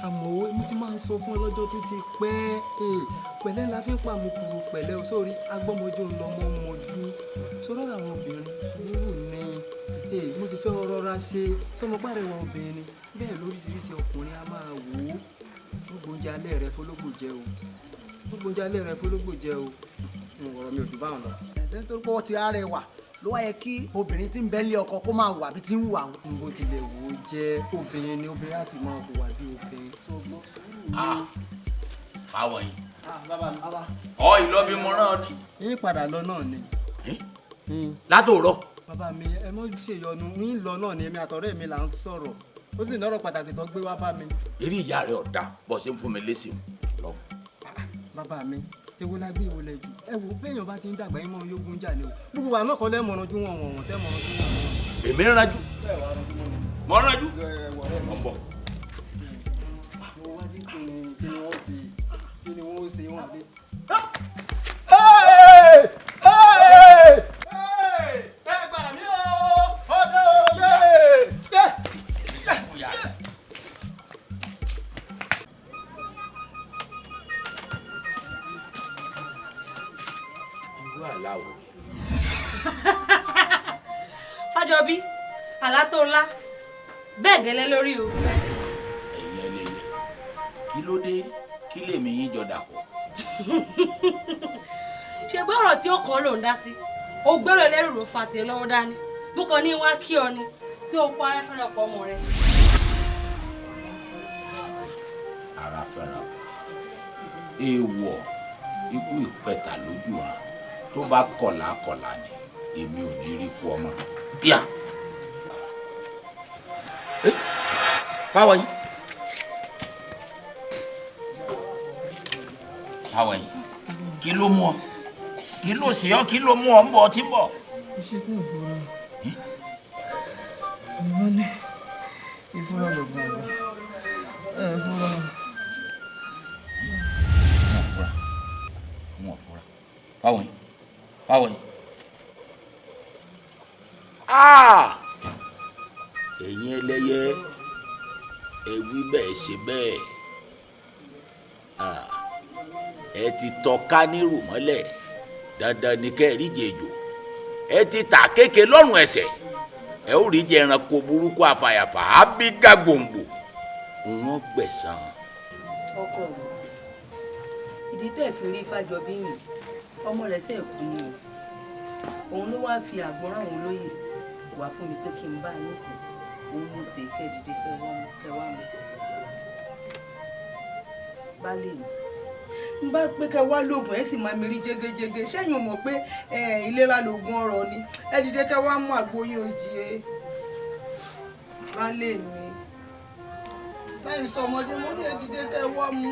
Àmọ́ mo ti máa ń sọ fún ọ lọ́jọ́ tó ti pẹ́. Pẹ̀lẹ́ la fi ń pàmùkùrù pẹ̀lẹ́ o, sórí agbọ́mọjó ń lọ mọ́ mọ́jú. Sọ́rọ́ àwọn obìnrin sùúrù ni. Mo sì fẹ́ ọ rọra ṣe sọmọ pàrẹwà obìnrin bẹ́ẹ̀ lóríṣiríṣi ọkùnrin a máa wò ó. Gbogbo oúnjẹ alẹ́ rẹ fọlọ́gbò jẹ o. Gbogbo oúnjẹ alẹ́ rẹ fọlọ́gbò jẹ o. Ọ̀rọ̀ mi ò jù báwọn lọ. Nítorí pé wọ́n ti arẹwà ló wá yẹ kí obìnrin tí ń bẹ nílé ọkọ kó máa wà bí ti ń wà wọn. Bó tilẹ̀ wò ó jẹ́ obìnrin ni obìnrin á sì máa hùwà bí obìnrin tó gbọ́. Fáwọn yìí. Bàbá mi. Ọ ìlọbi mo rán ọ ni. Yín padà lọ náà ni. Látòrọ. Bàbá mi, ẹ mọ ṣèyọnu, yín lọ náà ni, èmi àtọ̀rẹ́ mi là ń sọ̀rọ̀. Ó sì lọ́rọ̀ pàtàkì tó gbé wá bá mi. Eré ìyá rẹ ọ̀dà bó ṣe ń fún mi lésì lọ. Bàbá mi, ewo la gbé ewo lẹ jù. Ẹ wo béèyàn bá ti ń dàgbà yín mọ́ yógún jà ni o. Gbogbo wa náà kọ́ lẹ́mọ̀ràn ju wọn wọ̀n tẹ́mọ̀ràn ju wọn wọ̀n. Èmi ń ranjú. Mo ń ranjú. Mo ń bọ̀. Mo wá jí kí ni wọ́n ṣe, kí ni wọ́n ṣe wọ́n lé. Ẹ gbà mí o! Ọdẹ o! Yé! Irú àlá wo? Fájọbí, àlá tó ńlá bẹ́ẹ̀ gẹ́lẹ́ lórí o. Ẹ̀yin ẹlẹ́yẹ, kí ló dé kí lèmi yín jọ dàpọ̀? Ṣe bí ọ̀rọ̀ tí ó kàn ló ń dá sí, o gbèrò ẹlẹ́rù ló fa tiẹ̀ lọ́wọ́ dání. Mo kàn ní wá kí ọ ni bí o kó ara fẹ́ràn ọkọ ọmọ rẹ. Ara fẹ́ràn èèwọ̀ ikú ìpẹ̀tà lójú hàn tó bá kọ̀là kọ̀là ni èmi ò ní rí kú ọmọ. Bíà fáwọn yìí, fáwọn yìí, kí ló mú ọ? Kí ló ṣe ọ? Kí ló mú ọ ń bọ̀ ọtí ń bọ̀? Iṣẹ́ tó ìfura wọ́n ní ìfura lògùn àgbà ẹ̀ fura. Wọn fura, fáwọn yìí, fáwọn yìí. Ẹ̀yin ẹlẹ́yẹ, ẹ wí bẹ́ẹ̀ ṣe bẹ́ẹ̀. Ẹ ti tọ́ka nírù mọ́lẹ̀, dandan ni kẹ́ ẹ rí jẹjọ. Ẹ ti tà kéke lọ́rùn ẹsẹ̀, ẹ ó rí jẹ ẹranko burúkú àfàyàfà ábígá gbòǹgbò. Wọ́n gbẹ̀san. Ọkọ mi, ìdí tẹ́ fi rí Fájọbí yìí, ọmọ rẹ̀ ṣe kú ni o. Òun ló wáá fi àgbọ̀nrán àwọn olóyè wá fún mi pé kí n bá yín sìn. Òun mo sì kẹ́ dìde kẹ́ wá mú. Baálé mi, n bá pé kẹ́ wá lóògùn ẹ sì máa mi rí jégéjégé. Ṣẹ́yìn ò mọ̀ pé ìlera lóògùn ọrọ̀ ni. Ẹ dìde kẹ́ wá mú àgbo yín òjì. Baálé mi, láì sọ ọmọdé mo ní ẹ dìde kẹ́ wá mú.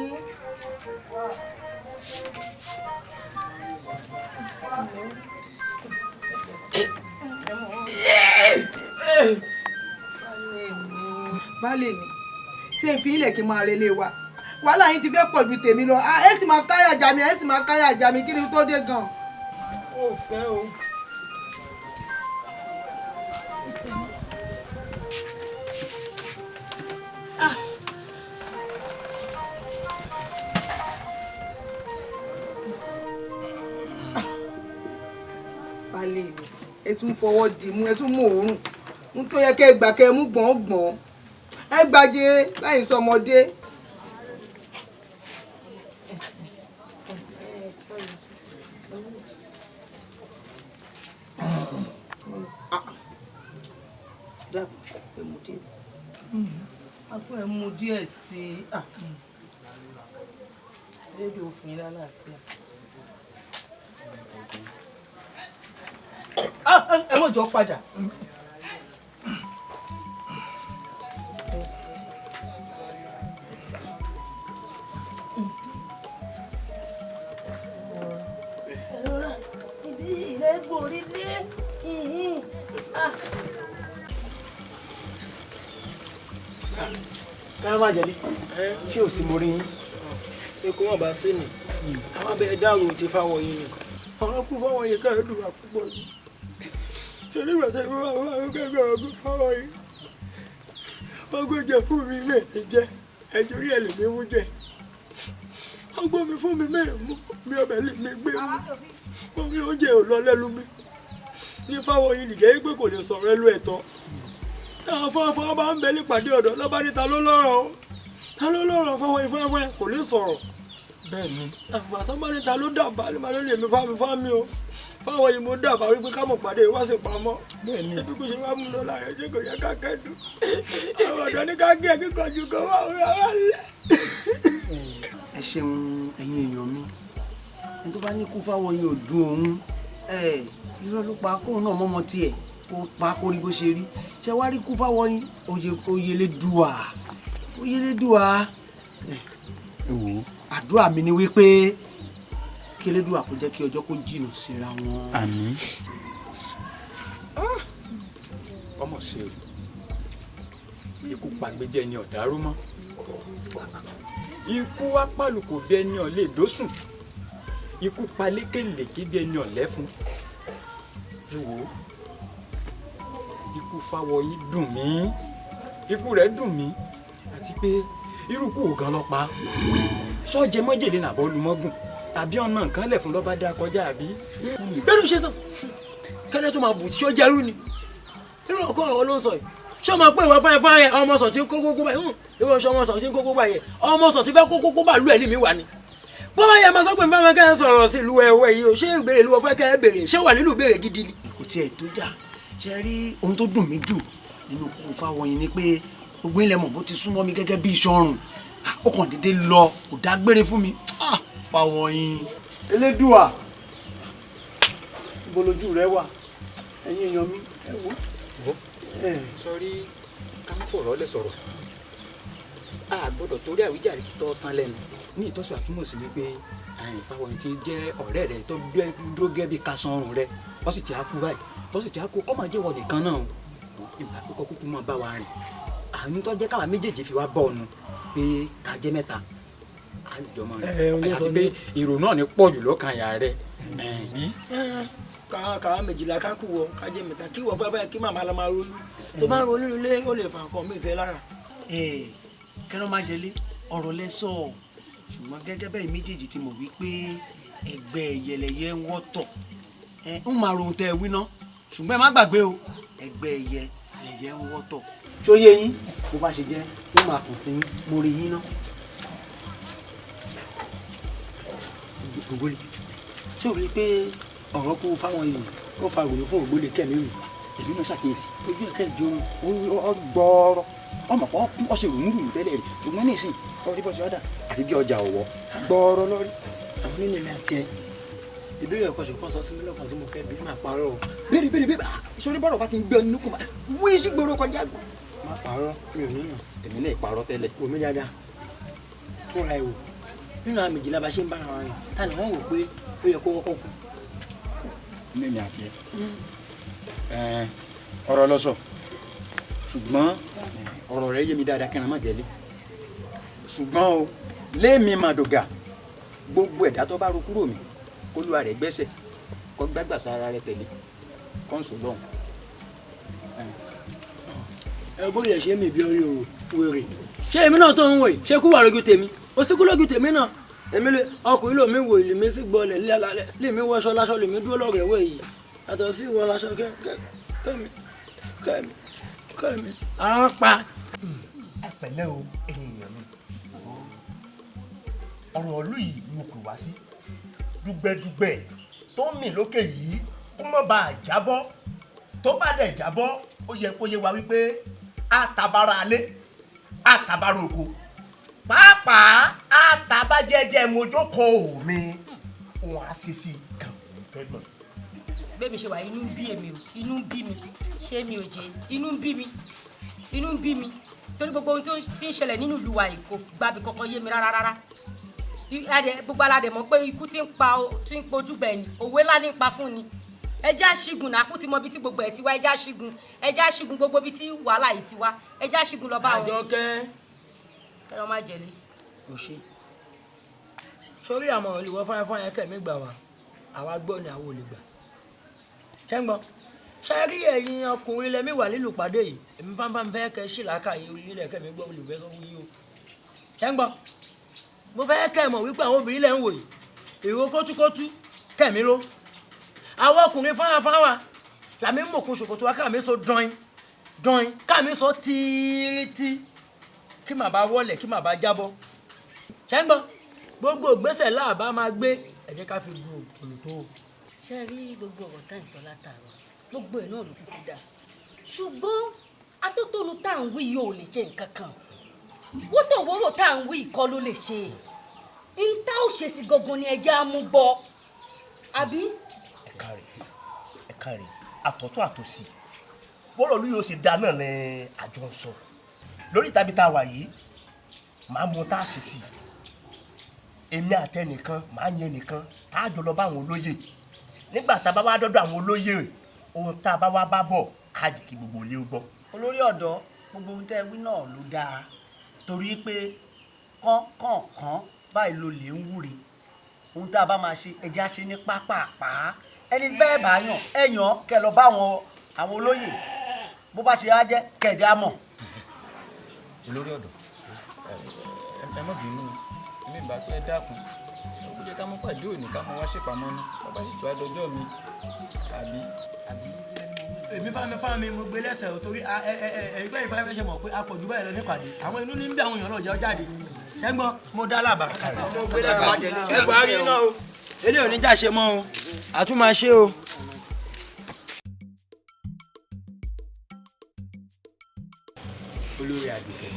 Baálé mi, ṣé n fi ilẹ̀ kí n máa relé wa? Wàhálà yín ti fẹ́ pọ̀ ju tèmi lọ. Ẹ sì máa káyà jà mí, ẹ sì máa káyà jà mí, kí ni tó dé gan-an? Ó fẹ́ o. Baálé mi, ẹ tún fọwọ́ dì mú, ẹ tún mú òórùn. N tó yẹ kẹ́ ẹ gbà kẹ́ ẹ mú gbọ̀ngbọ̀n. Ẹ gbàjé láì sọmọdé. Ẹ mú díẹ̀ sí i. Rédíò fún yín lálàáfíà. Ẹ mọ̀ jọ padà. Ibi ìrẹ́gbòrí lé. Káyọ̀ má jẹ̀lé, ṣé ò sí mo rí yín? Ikú wọn bá sí ni, àwọn abẹ́rẹ́ dáhùn ti fáwọn yìí ni. Ọ̀rọ̀ kú fáwọn yìí káyọ̀ dùn wá púpọ̀ ni. Ṣé nígbà tí wọ́n bá wà kẹ́kọ̀ọ́ ọ̀rọ̀ kú fáwọn yìí? Wọ́n gbé jẹ fún mi ilé jẹ́. Ẹjọ́ rí ẹ̀ lè mi mú jẹ. Ọgbọ́n mi fún mi mẹ́rin mú mi ọbẹ̀ lè mi gbé mú. Mo rí oúnjẹ ò lọ lẹ́nu mi. Ní Fáwọyìn nìjẹ́ pé kò lè sọ̀rọ̀ ẹlú ẹ̀tọ́. Táwọn fáfáfá bá ń bẹ nípàdé ọ̀dọ́ lọ́ba ní ta ló lọ́rọ̀ o. Ta ló lọ́rọ̀ Fáwọyìn fáfáfá kò lè sọ̀rọ̀. Bẹ́ẹ̀ni. Àgbà tó bá ní ta ló dàbà ní màá ló lè mi fámi fámi o. Fáwọyìn mo dàbà wípé ká mọ̀ pàdé wá sí pamọ́. Bẹ́ẹ̀ni. Ebi kò ṣe wá mú lọ láàrin ṣé kò yẹ ká kẹ́dùn. Àwọn ọ̀dọ́ ní ká gé kíkanjú kan wá òun àwọn àlẹ́. Ẹ ṣeun ẹ̀yin èèyàn mi, ẹni tó bá ní kú Fáwọyìn ò dùn òun, irọ́ ló pa kóun náà mọ́mọ́ tiẹ̀ kó pa kó rí bó ṣe rí. Ṣé wàá rí kú Fáwọyìn oyèlédùà oyèlédùà. Àdúrà mi ni wípé kí Elédùà kó jẹ́ kí ọjọ́ kó jìnnà síra wọn. Àmín. Ọmọ ṣe o, ikú pàgbé bí ẹni ọ̀dàrú mọ́, ikú wá pàlùkò bí ẹni ọ̀lẹ́ ìdósùn, ikú pa lékèlékè bí ẹni ọ̀lẹ́fun. Ẹ wò ó, ikú Fáwọyìn dùn mí, ikú rẹ̀ dùn mí, àti pé irú ikú wo gan ló pa? Sọ́jẹ́ mọ́jèlé nàbọ́ lumọ́gùn tàbí ọ̀nà nǹkan lẹ̀ fún lọ́ba dá kọjá àbí. Bẹ́ẹ̀ni ṣe sàn, kẹ́lẹ́ tó máa bù tí ó jẹ́rú ni, nínú ọkọ àwọn ló ń sọ yìí. Ṣé o máa pé ìwọ fáyẹn fáyẹn ọmọ sàn tí ń kó kókó báyìí? Ìwọ ṣe ọmọ sàn tí ń kó kókó báyìí, ọmọ sàn tí fẹ́ kó kókó bá lú ẹ̀ ní mi wà ni. Bó bá yẹ máa sọ pé mi bá máa kẹ́ ẹ sọ̀rọ̀ sí ìlú ẹ̀wẹ̀ yìí o, ṣé ìbéèrè ìlú ọ̀fẹ́ kẹ́ ẹ béèrè, ṣé wà nílùú ìbéèrè gidi ni. Kò tiẹ̀ tó jà. Ṣe rí ohun tó dùn mí jù nínú kú Fáwọyìn ni pé gbogbo ilẹ̀ mọ̀ bó ti súnmọ́ mi gẹ́gẹ́ bí iṣan ọrùn, ó kàn déédéé lọ, kò dágbére fún mi. Fáwọyìn. Elédùà, ibo lójú rẹ wà? Ẹ̀yin èèyàn mi, ẹ wò. Sọrí ká má fọ̀rọ̀ lẹ̀ sọ̀rọ̀, a gbọ́dọ̀ torí àwíjàre kí tọ́ tán lẹ́nu. Ní ìtọ́sọ̀ àtúmọ̀ sí wípé Fáwọyìn ti jẹ́ ọ̀rẹ́ rẹ̀ tó dúró gẹ́gẹ́ bí kasan ọrùn rẹ̀, ó sì ti á kú báyìí, tó sì ti á kú, ó máa jẹ́wọ́ nìkan náà o. Ìgbà pípọ̀ kúkú máa bá wa rìn, àánú tó jẹ́ káwa méjèèjì fi wá bọ̀ ọ̀nù pé ká jẹ́ mẹ́ta, á jọ mọ́ rẹ̀, àti pé èrò náà ní pọ̀ jù lọ́kàn ìyá rẹ̀. Ká méjìlá ká kú wọ ká jẹ mẹ́ta kí wọ fẹ́fẹ́ kí màmá lọ máa ronú, tó bá ń ronú ilé ó lè fa nǹkan mí ìfẹ́ lára. Kẹ́rọ máa jẹlé ọ̀rọ̀ lẹ́sọ̀, ṣùgbọ́n gẹ́gẹ́ bẹ́ẹ̀ méjèèjì ti mọ̀ wípé ẹgbẹ́ ẹyẹlẹyẹ ń wọ́tọ̀, ń máa rohun tẹ́ ẹ wí ná, ṣùgbọ́n ẹ má gbàgbé o, ẹgbẹ́ ẹyẹlẹyẹ ń wọ́tọ̀. Ṣó yé yín? Bó bá ṣe jẹ́ ó máa kàn sí yín, mo rí yín ná. Ògbólé, ṣé o rí i pé ọ̀rọ̀ kú Fáwọyìn ó fa òrònú fún Ògbólé kẹ́mi rù? Èmi náà ṣàkíyèsí. Ojú ẹ̀kẹ́ ìjọ ó gbọ́ọ̀rọ̀ ọmọ kan kú ọ̀sẹ̀ rùmúrùmú tẹ́lẹ̀ rí, ṣùgbọ́n ní ìsìn ọ̀rí bọ́sẹ̀ ọ̀dà àfi bí ọjà ọ̀wọ́ gbọ́ọ̀rọ̀ lọ́rí. Àwọn nínú ilé àti ẹ ìbéèrè ọkọ̀ ṣùgbọ́n sọ sí mi lọ́kàn tí mo fẹ́ bí máa parọ́ o. Béèrè béèrè béèrè, sórí bọ́rọ̀ bá ti ń gbé ọ nínú kò máa wí sí gbòòrò kọjá gbọ́. Má parọ́, mi ò níyàn. Èmi náà parọ́ tẹ́lẹ̀. Wò mí dáadáa, fúnra ẹ̀ wò nínú àwọn méjìlá bá ṣe ń bára wa rìn, ta ni wọ́n wò pé ó yẹ kó kọ́kọ́ kú? Mímí àti ẹ ọ̀rọ̀ ló sọ, ṣùgbọ́n ọ̀rọ̀ rẹ̀ yé mi dáadáa kẹrin má jẹ́lé, ṣùgbọ́n o lémi màdògà gbogbo ẹ̀dá tó bá ro kúrò mi kólúwa rẹ̀ gbẹ́sẹ̀ kó gbàgbà sára rẹ̀ tẹ̀lé kọ́ńsù lọ́hùn. Ẹ bóyá ṣe mí bí orí o wèrè, ṣé èmi náà tó ń wò yìí ṣé kú wà lójú tèmi? Ó sì kú lójú tèmi náà. Èmi lè ọkùnrin lòmí wò lèmi sì gbọ́lẹ̀ lèmi wọṣọ láṣọ lèmi dúró lọ́rẹ̀ wẹ̀ yìí yàtọ̀ sí ìwọ láṣọ kẹ́mi kẹ́mi kẹ́mi. Ara pa. Ẹ pẹ̀lẹ́ o ẹ̀yin èèyàn mi, ọ̀rọ̀ ìlú yìí ni mo pè wá sí. Dùgbẹ̀dùgbẹ̀ tó ń mì lókè yìí kó má bàa jábọ́, tó bá dẹ̀ jábọ́ ó yẹ kó yé wa wípé àtàbára alé àtàbára oko pàápàá àtàbájẹjẹ mojókòó mi òun á ṣe sí kàn fẹ́ gbọ̀n. Bẹ́ẹ̀ mi ṣe wà, inú ń bí èmi o, inú ń bí mi, ṣé mi ò jẹ, inú ń bí mi, inú ń bí mi, torí gbogbo ohun tó ti ń ṣẹlẹ̀ nínú ìlú wa yìí kò gbàbí kankan yé mi rárá rárá. Gbogbo aládẹ mọ̀ pé ikú tí ń pa tí ń pojú bẹ̀ ni òwe ńlá ní pa fún ni. Ẹjẹ́ àṣìgùn náà kú ti mọ ibi tí gbogbo ẹ̀ ti wá, ẹjẹ́ àṣìgùn, ẹjẹ́ àṣìgùn gbogbo ibi tí wàhálà yìí ti wá, ẹjẹ́ àṣìgùn lọ bá wọn. Àjọkẹ́. Kẹ́rọ má jẹ̀lé. Kò ṣe. Sórí àmọ́ olùwọ́ fáyẹn kẹ̀mí gbà wá, àwa gbọ́ ni àwọn ò lè gbà. Ṣé ń gbọ́? Ṣé rí ẹ̀yin ọkùnrin lẹ́mí wà nílùú pàdé yìí? Èmi fáńfáń fẹ́ kẹ́ sí làákàyè orílẹ̀ kẹ́mi gbọ́ olùfẹ́ sọ wí o. Ṣé ń gbọ́? Mo fẹ́ kẹ́ ẹ mọ̀ wípé àwọn obìnrin lẹ́ ń wò yìí, èrò kótúkótú kẹ̀mí ló. Àwọn ọkùnrin fáwáfáwá làmí mọ̀kún ṣòkòtò wa káàmí sọ dọ́in dọ́in káàmí sọ tíírítí kí màá bá wọlé kí màá bá jábọ́. Ṣé ń gbọ́? Gbogbo ìgbésẹ̀ láàbá máa gbé, ẹ jẹ́ ká fi gun òkùnkùn tó. Ṣé ẹ rí gbogbo ọ̀rọ̀ tá à ń sọ látàárọ̀, gbogbo ẹ̀ náà ló kúkú dáa, ṣùgbọ́n atótónu tá à ń wí yóò lè ṣe nǹkan kan, wótòwórò tá à ń wí kọ́ ló lè ṣe, n tá ò ṣe sí gangan ni ẹjẹ́ á mú gbọ́, àbí. Ẹ káre, ẹ káre, àtọ̀tún àtòsì bọ́rọ̀ ló yóò ṣe da náà ní àjọ ń sọ lórí tàbí tá a wà yìí. Màá mọ tá a ṣe sí i, èmi àtẹnìkan màá yẹn nìkan tá a jọ lọ bá àwọn olóyè. Nígbà tá a bá wá dọ́dọ̀ àwọn olóyè, ohun tá a bá wá bá bọ̀ á jẹ́ kí gbogbo ilé ó gbọ́. Olórí ọ̀dọ́, gbogbo ohun tẹ́ ẹ wí náà ló dáa, torí pé kọ́ńkọ̀ọ̀kan báyìí ló lè ń wúre. Ohun tá a bá máa ṣe, ẹja ṣe ní pápápá. Ẹni bẹ́ẹ̀ bá yàn, ẹ yàn kẹ́ lọ bá àwọn olóyè, bó bá ṣe á jẹ́ kẹ̀dẹ́ á mọ̀. Olórí ọ̀dọ́, ẹ má bínú, èmi ìgbà pé ẹ dákun, ó jẹ́ ká mọ́ pàdé òní ká mọ́ wá ṣèpamọ́ ná, bàbá sì tún àdọ́jọ́ mi àbí. Èmi fámi mo gbé lẹ́sẹ̀ o, torí ẹgbẹ́ ìfáfẹ́ ṣe mọ̀ pé a pọ̀ jù báyìí lọ nípàdé, àwọn inú ní ń bí àwọn èèyàn náà jẹ́ jáde. Ṣẹ́gbọ́n mo dá lábàá. Mo gbé lẹ́sẹ̀ ẹ buhari náà o, eléyìí ò ní já ṣe mọ́ o, àtún máa ṣe o. Olórí Àdùkẹ́,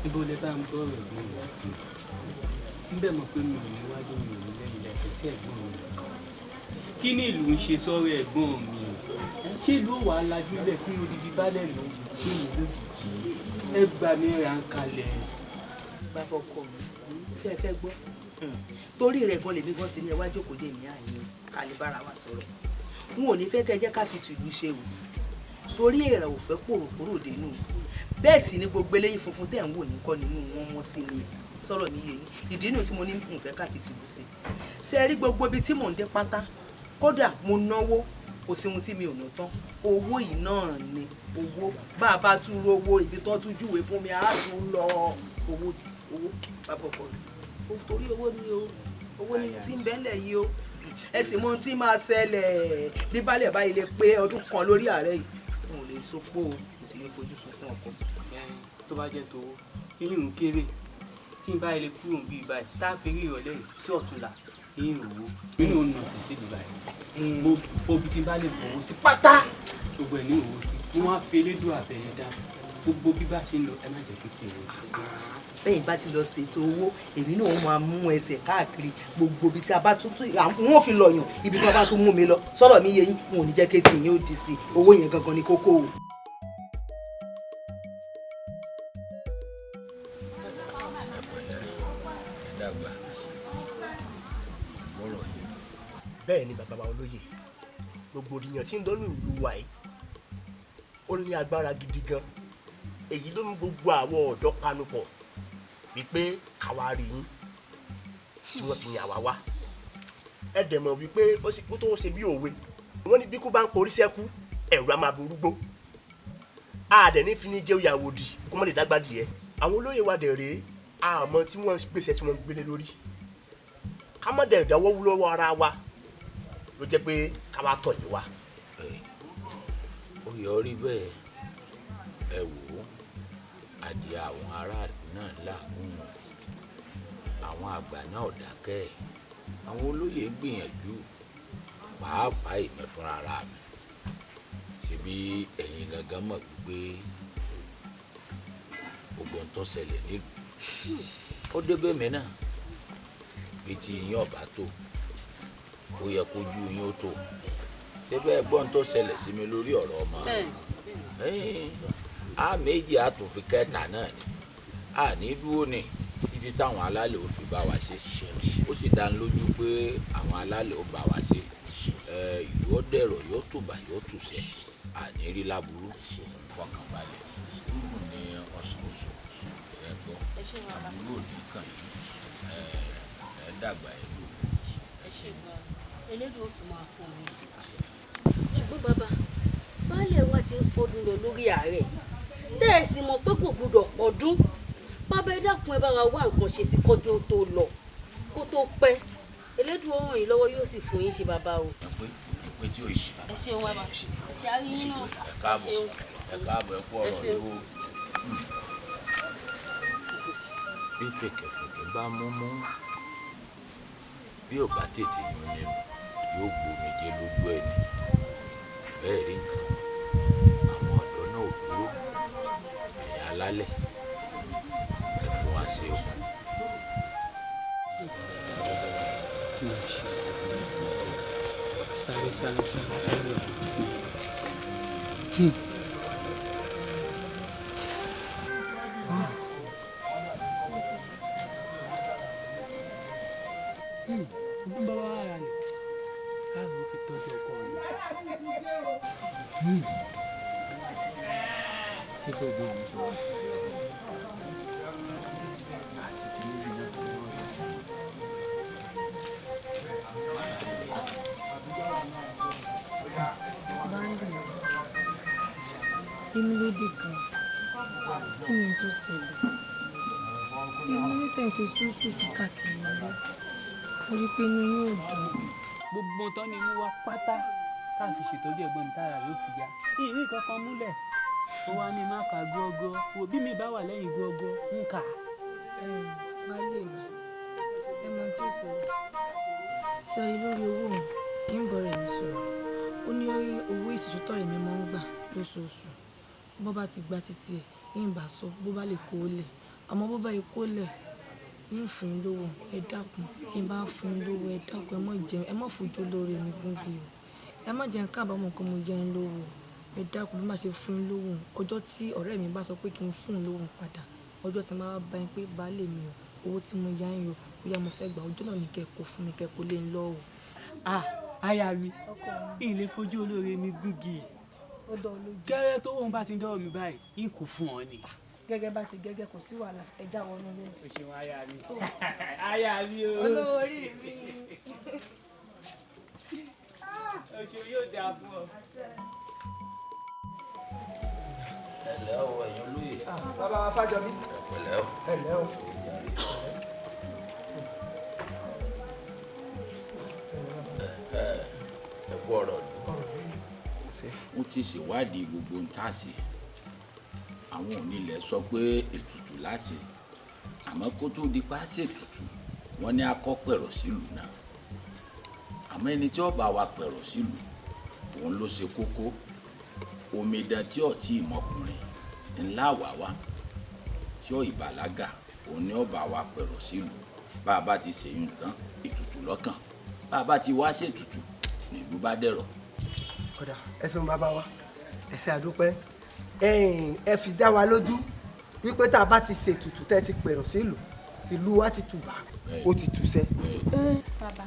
ibo lẹ bá ń bọ̀rọ̀ ẹ̀gbọ́n mi dé? Ń bẹ̀ mọ̀ pé mi ò níwájú, mi ò ní lẹ́yìn yàtọ̀ sí ẹ̀gbọ́n mi nìkan. Kí ni ìlú ń ṣe sọ́rọ̀ ẹ̀gbọ́n mi? Ṣé ìlú ò wá lajú lẹ̀ kí odidi balẹ̀ ló ń gbé mi lójijì? Ẹ gbà mí ra ń kalẹ̀. Bàbá ọkọ mi, ṣé ẹ fẹ́ gbọ́? Torí rẹ̀ gan lèmi gan sí ni ẹ wá jókòó dé mi àyè ká lè bára wa sọ̀rọ̀. N ò ní fẹ́ kẹ́ jẹ́ ká fi tìlú ṣe o, torí èrè ò fẹ́ pòròpórò dénú. Bẹ́ẹ̀ sì ni gbogbo eléyìí funfun tẹ̀ ń wò ní kọ́ nínú wọn mọ́ sí ni sọ̀rọ̀ mi yé yín. Ìdí inú tí mo ní n fẹ́ ká fi tìlú ṣe. Ṣé ẹ rí gbogbo ibi tí mò ń dé pátá? Kódà mo náwó, kò sí ohun tí mi ò ná tán. Owó yìí náà ni owó. Bá a bá tún rówó ibi tó tún júwe fún mi, á tún lọ owó owó bàbá ọkọ mi. Torí owó ni o, owó ni tí ń bẹ́lẹ̀ yìí o. Ẹ sì mọ ohun tí máa ṣẹlẹ̀ bí baálẹ̀ báyìí lè pé ọdún kan lórí ààrẹ yìí. N ò lè sopó o, kò sì ní fojú sunkún ọkọ. Tó bá jẹ́ tówó, eyín ń kéré. Tí n bá ilé kúrò ń bí báyìí, tá a fi rí ìrọ̀lẹ́ yìí sí ọ̀túnla, eyín ò wó. Inú òun nà sí sí Dubai. Mo bobi tí n bá lè bọ̀wọ́ sí pátá, gbogbo ẹ̀ ní òwò sí. Mo máa fi elédùn àbẹ̀yẹ dá. Gbogbo bí bá ṣe ń lọ, ẹ má jẹ́ kí tiẹ̀ rẹ̀. Bẹ́ẹ̀ bá ti lọ ṣètò owó, èmi náà máa mú ẹsẹ̀ káàkiri gbogbo ibi tí a bá tún wọ́n fi lọ yàn, ibi tí wọ́n bá tún mú mi lọ. Sọ̀rọ̀ mi yé yín, n ò ní jẹ́ kí etí yín ó di sí i. Owó yẹn gangan ni kókó o. Bẹ́ẹ̀ ni bàbá wa olóyè, rògbòdìyàn tí ń dánú ìlú wa yìí ó ní agbára gidi gan. Èyí ló mú gbogbo àwọn ọ̀dọ́ panupọ̀ wípé káwa rí yín tí wọ́n fi yàn wá wá. Ẹ dẹ̀ mọ̀ wípé ó tó ṣe bí òwe, wọ́n ní bí kú bá ń korí sẹ́kú, ẹ̀rù á máa borúgbó. A dẹ̀ ní fi ní jẹ́ òyàwó dì kó má lè dágbà dìé. Àwọn olóyè wa dẹ̀ rèé, àmọ́ tí wọ́n gbèsè tí wọ́n gbélé lórí, ká má dẹ̀ dáwọ́ wú lọ́wọ́ ara wa ló jẹ́ pé ká wá tọ̀ yín wá. Ó yọrí bẹ́ẹ̀. Ẹ wò ó, adìẹ àwọn aráàlú náà làágùn, àwọn àgbà náà dákẹ́, àwọn olóyè ń gbìyànjú, pàápàá èmi fúnra ara mi. Ṣebí ẹ̀yin gangan mọ̀ wípé gbogbo ohun tó ṣẹlẹ̀ nílùú ó débẹ̀ mí náà, bí ti yín ọ̀bá tó, ó yẹ kójú yín ó tó. Ṣé bẹ́ẹ̀ gbọ́n tó ṣẹlẹ̀ sí mi lórí ọ̀rọ̀ ọmọ a méjì a tún fi kẹta náà ni a ní dúró ni títí táwọn alálẹ̀ ò fi bá wa ṣe. Ó sì dá lójú pé àwọn alálẹ̀ ò bá wa ṣe. Ìlú ó dẹ̀rọ̀, yóò tùbà, yóò tùṣẹ́, àní rí láburú. Fọkànbalẹ̀ rúrù ní ọ̀sán oṣù ẹ gbọ́, àbúrò ní kàn yín, ẹ dàgbà ẹ lò. Ẹ ṣe gan, elédùn ó tún máa fún mi. Ṣùgbọ́n bàbá, baálé wa ti ń pọdún lọ lórí ààrẹ, tẹ́ ẹ sì mọ̀ pé kò gbọdọ̀ pọdún. Bàbá ẹ dákun, ẹ bá wa wá nǹkan ṣe sí kọjú tó lọ kó tó pẹ́. Elédùn ó ràn yín lọ́wọ́, yóò sì fún yín ṣe, bàbá o. Ẹ tí ò ṣe. Ẹ ṣeun bàbá, ẹ ṣe àríyìn náà. Ẹ káàbọ̀, ẹ káàbọ̀, ẹ kú ọ̀rọ̀ yìí o. Bí fèkèfèkè bá mú mú, bí ò bá tètè yan nínú, yóò gbòmìjẹ lójú ẹni. Bẹ́ẹ̀ rí nǹkan, àwọn ọ̀dọ́ náà ò dúró. Ẹ̀yin alálẹ̀, ẹ fún wa ṣe o. Sáré sáré sáré sáré. Bí bàbá wa rà ní láàrú fi tọ́jú ọkọ rẹ̀. Ṣé gbogbo àwọn ṣe wá sí àsìkò méjì náà tó wọ́n rẹ̀? Báńdì, èmi ló dé gan? Kí ni tó ṣẹlẹ̀? Èmi ní tẹ̀ ṣe sùúrù káàkiri ilé, mo rí i pé inú yóò dùn. Gbogbo tán ni mú wa pátá tá a fi ṣètọ́jú ẹ̀gbọ́n mi tára yóò fi ya ìrí kankan múlẹ̀. Ó wá ní má ka gọ́gọ́ wo bí mi bá wà lẹ́yìn gọ́gọ́ ń kà. Baálé mi, ẹ mọ tí ó ṣẹlẹ̀ sẹ́rí lórí owó mi ń bọ̀ rẹ̀ mi sọ̀rọ̀. Ó ní owó ìṣòṣótọ́ rẹ̀ mi máa ń gbà lóṣooṣù. Bó bá ti gba títí ẹ̀ ń bá sọ bó bá lè kó lẹ̀, àmọ́ bó bá yẹ kó lẹ̀ ń fún un lówó. Ẹ dákun, ń bá fún un lówó, ẹ dákun, ẹ má jẹun, ẹ má fojú lóore mi gúngi o, ẹ má jẹun kábàámọ̀ nǹkan mo jẹun lówó. Ẹ dákun, bí má ṣe fún un lówó, ọjọ́ tí ọ̀rẹ́ mi bá sọ pé kí n fún un lówó padà, ọjọ́ tí máa bá yín pé baálé mi o, owó tí mo yá yín o, bóyá mo fẹ́ gbà, ọjọ́ náà ní kẹ́ kó fún mi, kẹ́ kó lé ń lọ o. Ah, aya mi, ilé fojú olóore mi gúngi gẹ́rẹ́ tó wọ́n bá ti dọ́wọ́ mi báyìí, n kò fún ọ ni. Gẹ́gẹ́ bá ṣe gẹ́gẹ́, kò sí wàhálà, ẹ já wọnú ilé. O ṣeun aya mi, aya mi o. Olówó orí mi. O ṣeun, yóò dáa fún ọ. Ẹ ǹlẹ́ o, ẹ̀yin olóyè. Bàbá wa Fájọbí. Ẹ pẹ̀lẹ́ o. Ẹ ǹlẹ́ o. Ẹ kú ọ̀rọ̀ lù. Wọ́n ti ṣèwádìí gbogbo ń tà sí. Àwọn onílẹ̀ sọ pé ètùtù láṣẹ, àmọ́ kó tó di pa ṣètùtù, wọ́n ní akọ́ pẹ̀rọ̀ sílùú náà. Àmọ́ ẹni tí ó bá wa pẹ̀rọ̀ sílùú, òun ló ṣe kókó. Omidan tí ò tí ì mọkùnrin ńlá wà wá tí ó ìbàlágà, òun ni ó bá wa pẹ̀rọ̀ sílùú. Bá a bá ti ṣèyún tán, ètùtù lọ́kàn. Bá a bá ti wá ṣètùtù, nílùú bá dẹ̀rọ̀. Ọ̀dà, ẹ ṣeun bàbá wa, ẹ ṣé àdúpẹ́. Ẹ fi dá wa lójú wípé tá a bá ti ṣètùtù tẹ́ ti pèrò sílùú, ìlú wa ti tùbà, ó ti tùṣẹ́. Bàbá,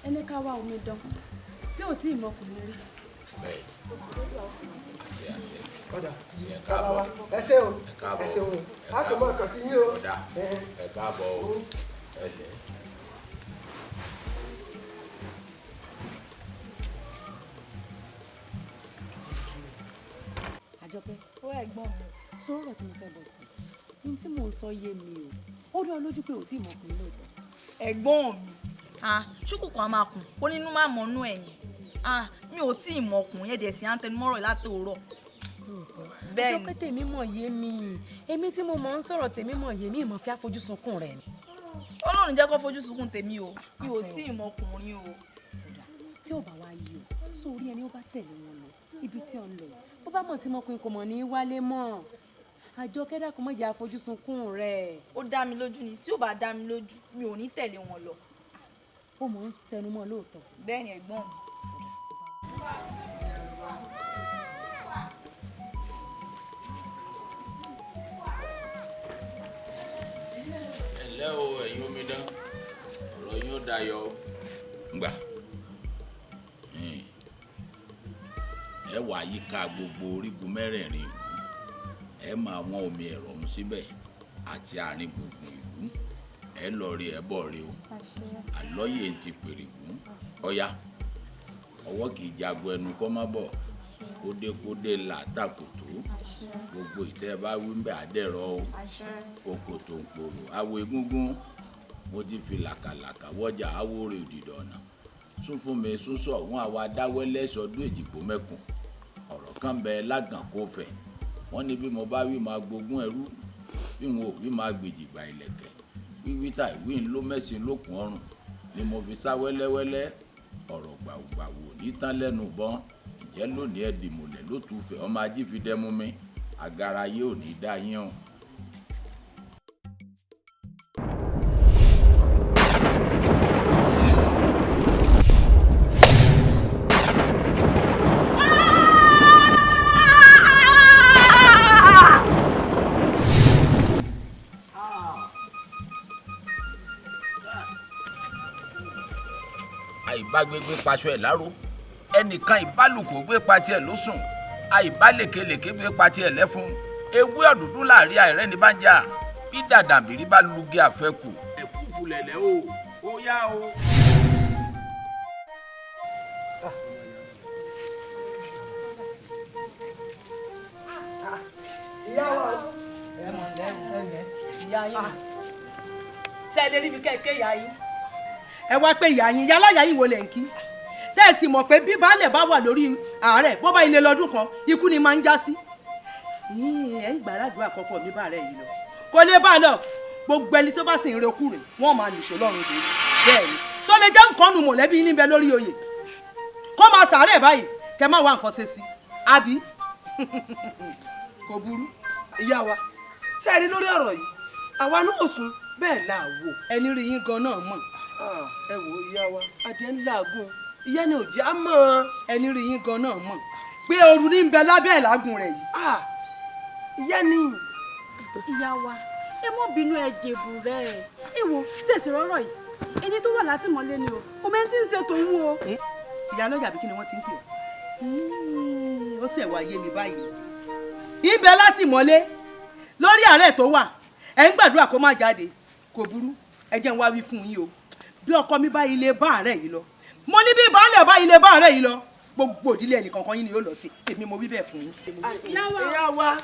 ẹni ká wá omidan tí ò tí ì mọkùnrin rí. Ọ̀dà bàbá wa, ẹ ṣé o, ẹ ṣeun o, a kò mọ̀ kàn sí yín o. Ọ̀dà, ẹ káàbọ̀ o, ẹ lẹ̀. Àjọkẹ́, ó ẹ̀gbọ́n mi, sọ̀rọ̀ tí mo fẹ́ bọ̀ sọ ní tí mò ń sọ yé mi o, ó dán lójú pé ò tí ì mọkùnrin lóòótọ́. Ẹ̀gbọ́n mi, ṣùkùkù a máa kùn ó nínú má mọ̀nú ẹ̀ ni. Mi ò tí ì mọkùnrin, ẹ̀dẹ̀ sí à ń tẹnumọ́rọ̀ látòórọ̀. Bẹ́ẹ̀ ni. Àjọkẹ́, tèmi mọ̀ yé mi, èmi tí mo mọ̀ ń sọ̀rọ̀, tèmi mọ̀ yé mi, ìmọ̀ fi àfojú sunkún rẹ̀ ni. Ọlọ́run jẹ́ kó fojú sunkún tèmi o, mi ò tí ì mọkùnrin o. Tí ò bá wá yí o, sórí ẹni ó bá tẹ̀lé wọn lọ ibi tí ò ń lọ, bó bá mọ̀ tí mọkùnrin kò mọ̀ ní wálé mọ́. Àjọkẹ́, dákun, má jẹ́ àfojú sunkún rẹ̀. Ó dá mi lójú ni, tí ò bá dá mi lójú, mi ò ní tẹ̀lé wọn lọ. Ó mọ̀ ń tẹnumọ́ lóòótọ́. Bẹ́ẹ̀ ni ẹ̀gbọ́n mi. Ẹ ǹlẹ́ o, ẹ̀yin omidan, ọ̀rọ̀ yín ó dayọ̀ o. Ngbà ẹ wà yíká gbogbo orígun mẹ́rẹ̀ẹ̀rin ìlú, ẹ máa wọ́n omi ẹ̀rọ mu síbẹ̀ àti àárín gbùngbùn ìlú. Ẹ lọ rí, ẹ bọ̀ rí o. Àlọ́yè ti pèrègún ọ̀yá, ọwọ́ kì í jago ẹnu kọ́ má bọ̀, kódékódé là tàkòtò. Gbogbo ìtẹ́ bá wí ń bẹ àdẹ̀rọ̀ o. Òkòtò ń pòrò awo egúngún, mo ti fi làkàlàkà wọ́jà awo rè òdìdọ̀ ọ̀nà. Sún fún mi sún sọ òun àwa dáwẹ́lẹ́ sọdún èjìgbó mẹ́kùn. Ọ̀rọ̀ kan bẹ lágàn kó fẹ̀. Wọ́n ní bí mo bá wí máa gbógun ẹrú, bí n ò wí máa gbèjìgbà ìlẹ̀kẹ̀. Wíwí tà ìwí ń ló mẹ́sìn lókun ọrùn ni mo fi sá wẹ́lẹ́wẹ́lẹ́. Ọ̀rọ̀ gbàùgbàwò ní tán lẹ́nu bọ́n. Ǹjẹ́ lónìí ẹ dìmùlẹ̀ ló tún fẹ́ ọmọ ají fi dẹ́mú mi. Agara yóò ní dá yín o. Àìbágbégbé paṣọ ẹ̀ láró, ẹnìkan ìbálòkò gbé pa tiẹ̀ ló sùn, àìbálékelèké gbé pa tiẹ̀ lẹ́fun. Ewé ọ̀dúndún láàrin àìrẹ́ ní bá ń jà, bí dàdàbìrí bá lugi àfẹ́kù. Ẹ̀fúùfù lẹ̀lẹ́ o, ó yá o. Ìyá wa ìyá yín. Ṣé ẹ lè rí ibi kẹ́kẹ́ ìyá yín? Ẹ wá pé ìyá yín, yálà ìyá yín wo lẹ̀ ń kí? Tẹ́ ẹ sì mọ̀ pé bí baálẹ̀ bá wà lórí àárẹ̀, bó bá ilé lọ́dún kan, ikú ni máa ń já sí. Ẹ ń gbàdúrà àkọ́kọ́ mi bá rẹ̀ yìí lọ. Kò lè bá a lọ. Gbogbo ẹni tó bá sì ń rekú rè, wọ́n máa nìṣó lọ́rùn dé. Bẹ́ẹ̀ ni, sọ lè jẹ́ nǹkan nu mọ̀lẹ́bí níbẹ̀ lórí oyè. Kó máa sàárẹ̀ báyìí, kẹ má wá nǹkan ṣe sí. Àbí? Kò burú. Ìyá wa, ṣé ẹ rí lórí ọ̀rọ̀ yìí? Àwa náà sùn bẹ́ẹ̀ là wò. Ẹni rí yín gan náà mọ̀. Ẹ wo ìyá wa, adìẹ ń làágùn, ìyá ni ò jẹ́ á mọ̀. Ẹni rí yín gan náà mọ̀ pé ooru ní ń bẹ lábẹ́ ìlágùn rẹ̀ yìí. Ìyá ni. Ìyá wa, ẹ mọ́ bínú ẹ jèbù rẹ̀. Ẹ wo ṣèṣì rọ́rọ̀ yìí, ẹni tó wà látìmọ́lé ni o, kò mẹ́ni tí ń ṣe tòun o. Ìyá lọ́jà bí kí ni wọ́n ti ń pè ọ́? Ó sì wá yé mi báyìí. Ibẹ̀ látìmọ́lé lórí àárẹ̀ tó wà, ẹ̀ ń gbàdúrà kó má jáde, kò burú, ẹ jẹ́ n wá wí fún yín o. Bí ọkọ mi bá ilé bá àárẹ̀ yìí lọ, mo ní bí baálẹ̀ bá ilé bá àárẹ̀ yìí lọ, gbogbo ìdílé ẹnì kankan yín ni yóò lọ sí. Èmi mo wí bẹ́ẹ̀ fún yín. Ìyá wa,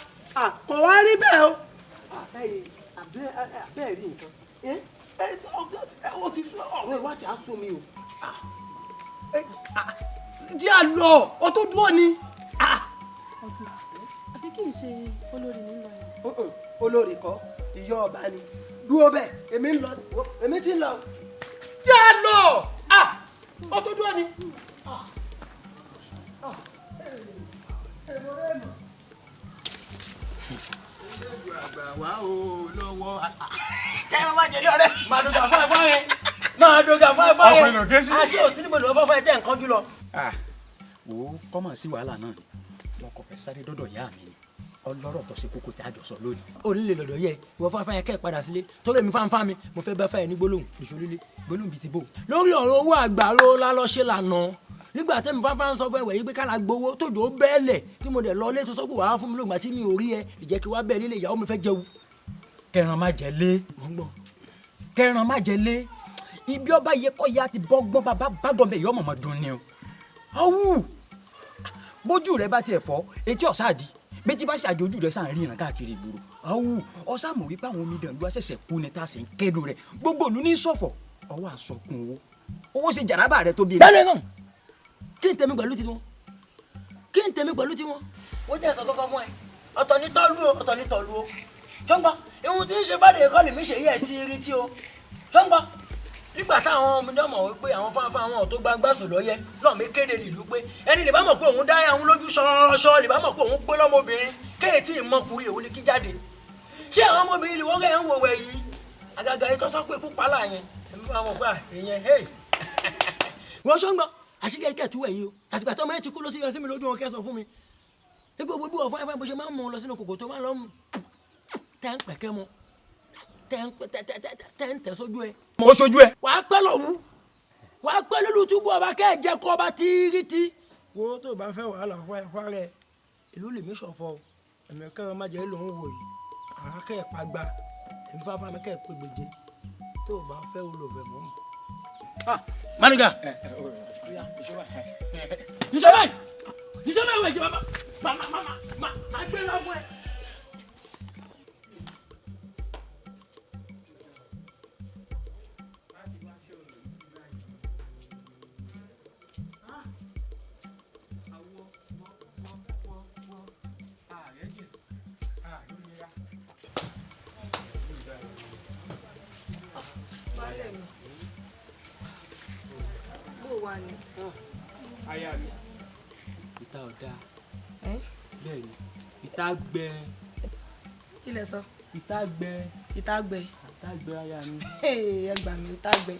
kò wá rí bẹ́ẹ̀ o. Abẹ́ẹ̀ rí nǹkan. Ó ti fún ọ̀rọ̀ ìwádìí á fún mi o. Díẹ̀ lọ, ó tó dúró ni. Àbí kì í ṣe olórí nínú ẹ̀? Olórí kọ́, ìyá ọba ni. Dúró bẹ́ẹ̀, èmi ń lọ, èmi ti ń lọ. Díẹ̀ lọ, ó tó dúró ni. Kẹ́rin má jẹ̀lé ọ̀rẹ́. Máa doga fún ẹ fún ẹ. Máa doga fún ẹ fún ẹ. Ọkùnrin ló ké sí. Aṣọ òsì níbo ni wọ́n fọ́ fún ẹ tẹ́ nǹkan jùlọ. Wo kọ́mọ̀ sí wàhálà náà ni, wọn kò fẹ́ sáré dọ́dọ̀ ìyá mi ni. Ọlọ́rọ̀ tó ṣe kókó tí a jọ sọ lónìí. O ní lè lọ́dọ̀ yẹ ìwọ fáfá yẹn kẹ́ ẹ̀ padà sílé torí èmi fáńfá mi mo fẹ́ bá fáyẹn ní gbólóhùn ìṣòlélẹ̀ Gbólóhùn bíi ti bò. Lórí ọ̀rọ̀ owó àgbàro lálọ́ ṣe lànà nígbà tẹ́mi fáfá ń sọ fún ẹ̀wẹ̀ yìí pé kálá gbowó tójó bẹ́ẹ̀lẹ̀ tí mo dẹ̀ lọ lé tó sọ pé wàá fún mi lóògbà tí mi ò rí ẹ ìjẹ́ kí wàá bẹ́ẹ̀ lílé ìyàwó mi fẹ́ jẹun. Kẹran má jẹ lé. Kẹran má jẹ lé. Ibi ọba yẹ kọ́ ya ti bọ́gbọ́n bàbá bágọ́ bẹ́ẹ̀ yọ mọ̀mọ́ dùn ni o. Ọ̀wù bójú rẹ bá tiẹ̀ fọ́ etí ọ̀sá di bẹ́tí bá ṣàjò ojú rẹ sàn ríran káàkiri ìgboro. Ọ̀wù ọ̀sá mọ̀ wípé àwọn omidan ìlú àṣẹ̀ṣẹ̀ kú ni tá a sì ń kẹ́dùn rẹ̀ gbogbo ìlú ní ṣọ̀fọ̀ ọwọ́ àsọkùn owó owó ṣe jàrábà rẹ tó bí. Bẹ́ẹ̀ náà kí n tẹ̀mí pẹ̀lú tiwọn kí n tẹ̀mí pẹ̀lú tiwọn. Ó jẹ́ ìsọ kọ́kọ́ fún ẹ ọ̀tọ̀ ní tọ́lú o ọ̀tọ̀ ní tọ́lú o ṣọ́ngbọ́n ihun tí ń ṣe fàdé kọ́ lèmi ṣe yẹ ti rí tí o ṣọ́ngbọ́n nígbà táwọn ọmọdé mọ̀ wípé àwọn fáfá àwọn tó gbangba sùn lọ́yẹ náà mi kéde nílùú pé ẹni lè bá mọ̀ pé òun dá àwọn lójú ṣọṣọ lè bá mọ̀ pé òun pé lọ́mọbìnrin kéètì ìmọ̀kùnrin òun ni kí jáde ṣé àwọn ọmọbìnrin lè wọ́n rẹ̀ ń wòwẹ̀ yìí àgàgà yìí tó sọ pé ikú pálá yẹn èmi máa mọ̀ pé ìyẹn hey. Wọ́n ṣọ́ngbọ́n àṣírí ẹ̀kẹ́ tú ẹ̀ yìí o àtìgbà tó ọmọ yẹn ti kú ló sì yọ sí mi lójú wọn kẹ́ sọ fún mi nígbà gbogbo ọ̀fọ̀ ẹ̀fọ́ bó ṣe máa ń mú un lọ sínú kòkò tó máa ń lọ tẹ́ ń pẹ̀kẹ́ mu tẹ́ ń tẹ́ sójú ẹ. Mo sójú ẹ. Wàá pẹ́ lọ wú wàá pẹ́ lólu túbú ọba kẹ́ ẹ̀ jẹ́ kó ọba tíírítí. Wo tó o bá fẹ́ wàhálà fún ẹ fún rẹ ìlú lèmi ṣọ̀fọ̀ o ẹ̀mí kẹ́rin má jẹ́ lòún wò yìí àrà kẹ́ ẹ̀ pagba ẹ̀mí fáfá mi kẹ́ ẹ̀ pé gbèjé tó o bá fẹ́ olùbẹ̀ mọ́. Mánìgà Níṣẹ́ báyìí, níṣẹ́ báyìí, wẹ̀ jẹ́ bàbá màmá màmá gbé lọ́mọ ẹ̀. Aya mi. Ìta ọ̀dà. Bẹ́ẹ̀ ni, ìta gbẹ. Kí lẹ sọ? Ìta gbẹ. Ìta gbẹ. Ìta gbẹ aya mi. Ẹ gbà mí, ìta gbẹ.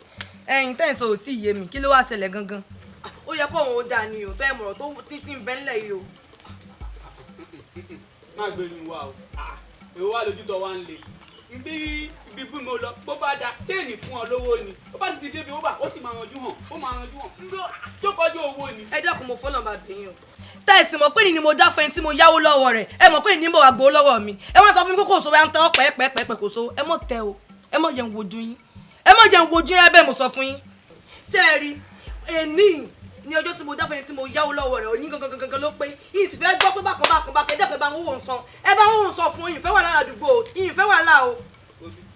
Ẹ̀yin tẹ́ ẹ̀ sọ ò tí ì yé mi, kí ló wá ṣẹlẹ̀ gangan? Ó yẹ kó òun ó dáa ni o, tó ẹ̀ mọ̀rọ̀ tó ti sí ń bẹ́ ńlẹ̀ yìí o. Má gbé mi wá o, èwo wá lójú tó wá ń le. Bí ibi bí mo lọ, bó bá da ṣéènì fún ọ lówó ni, ó bá sì ti débi ó bà, ó sì máa ranjú hàn, ó máa ranjú hàn, ń bọ́ tó kọjú owó ni. Ẹ dákun, mo fọlọ́n bá bẹ̀yìn o. Tá ẹ sì mọ̀ pé ní ni mo dá fún ẹni tí mo yáwó lọ́wọ́ rẹ̀, ẹ mọ̀ pé ní mo wà gbowó lọ́wọ́ mi, ẹ wọ́n sọ fún mi pé kò sówó, ẹ ń tẹ́ ọ pẹ́ẹ́pẹ́ẹ́pẹ́ kò sówó, ẹ mọ̀ tẹ o, ẹ mọ̀ jẹun wojú yín, ẹ mọ̀ jẹun wojú yín, bẹ́ẹ̀ mo sọ fún yín. Ṣé ẹ rí èní ní ọjọ́ tí mo dá fún ẹni tí mo yáwó lọ́wọ́ rẹ̀, òní gangan gangan ló pé yìí ti fẹ́ gbọ́ pé bákan bákan bákan, ẹ dẹ́pẹ́ bá ń wò ń san, ẹ bá ń wò ń sọ fún yìí fẹ́ wà lára àdúgbò yìí fẹ́ wà láà o.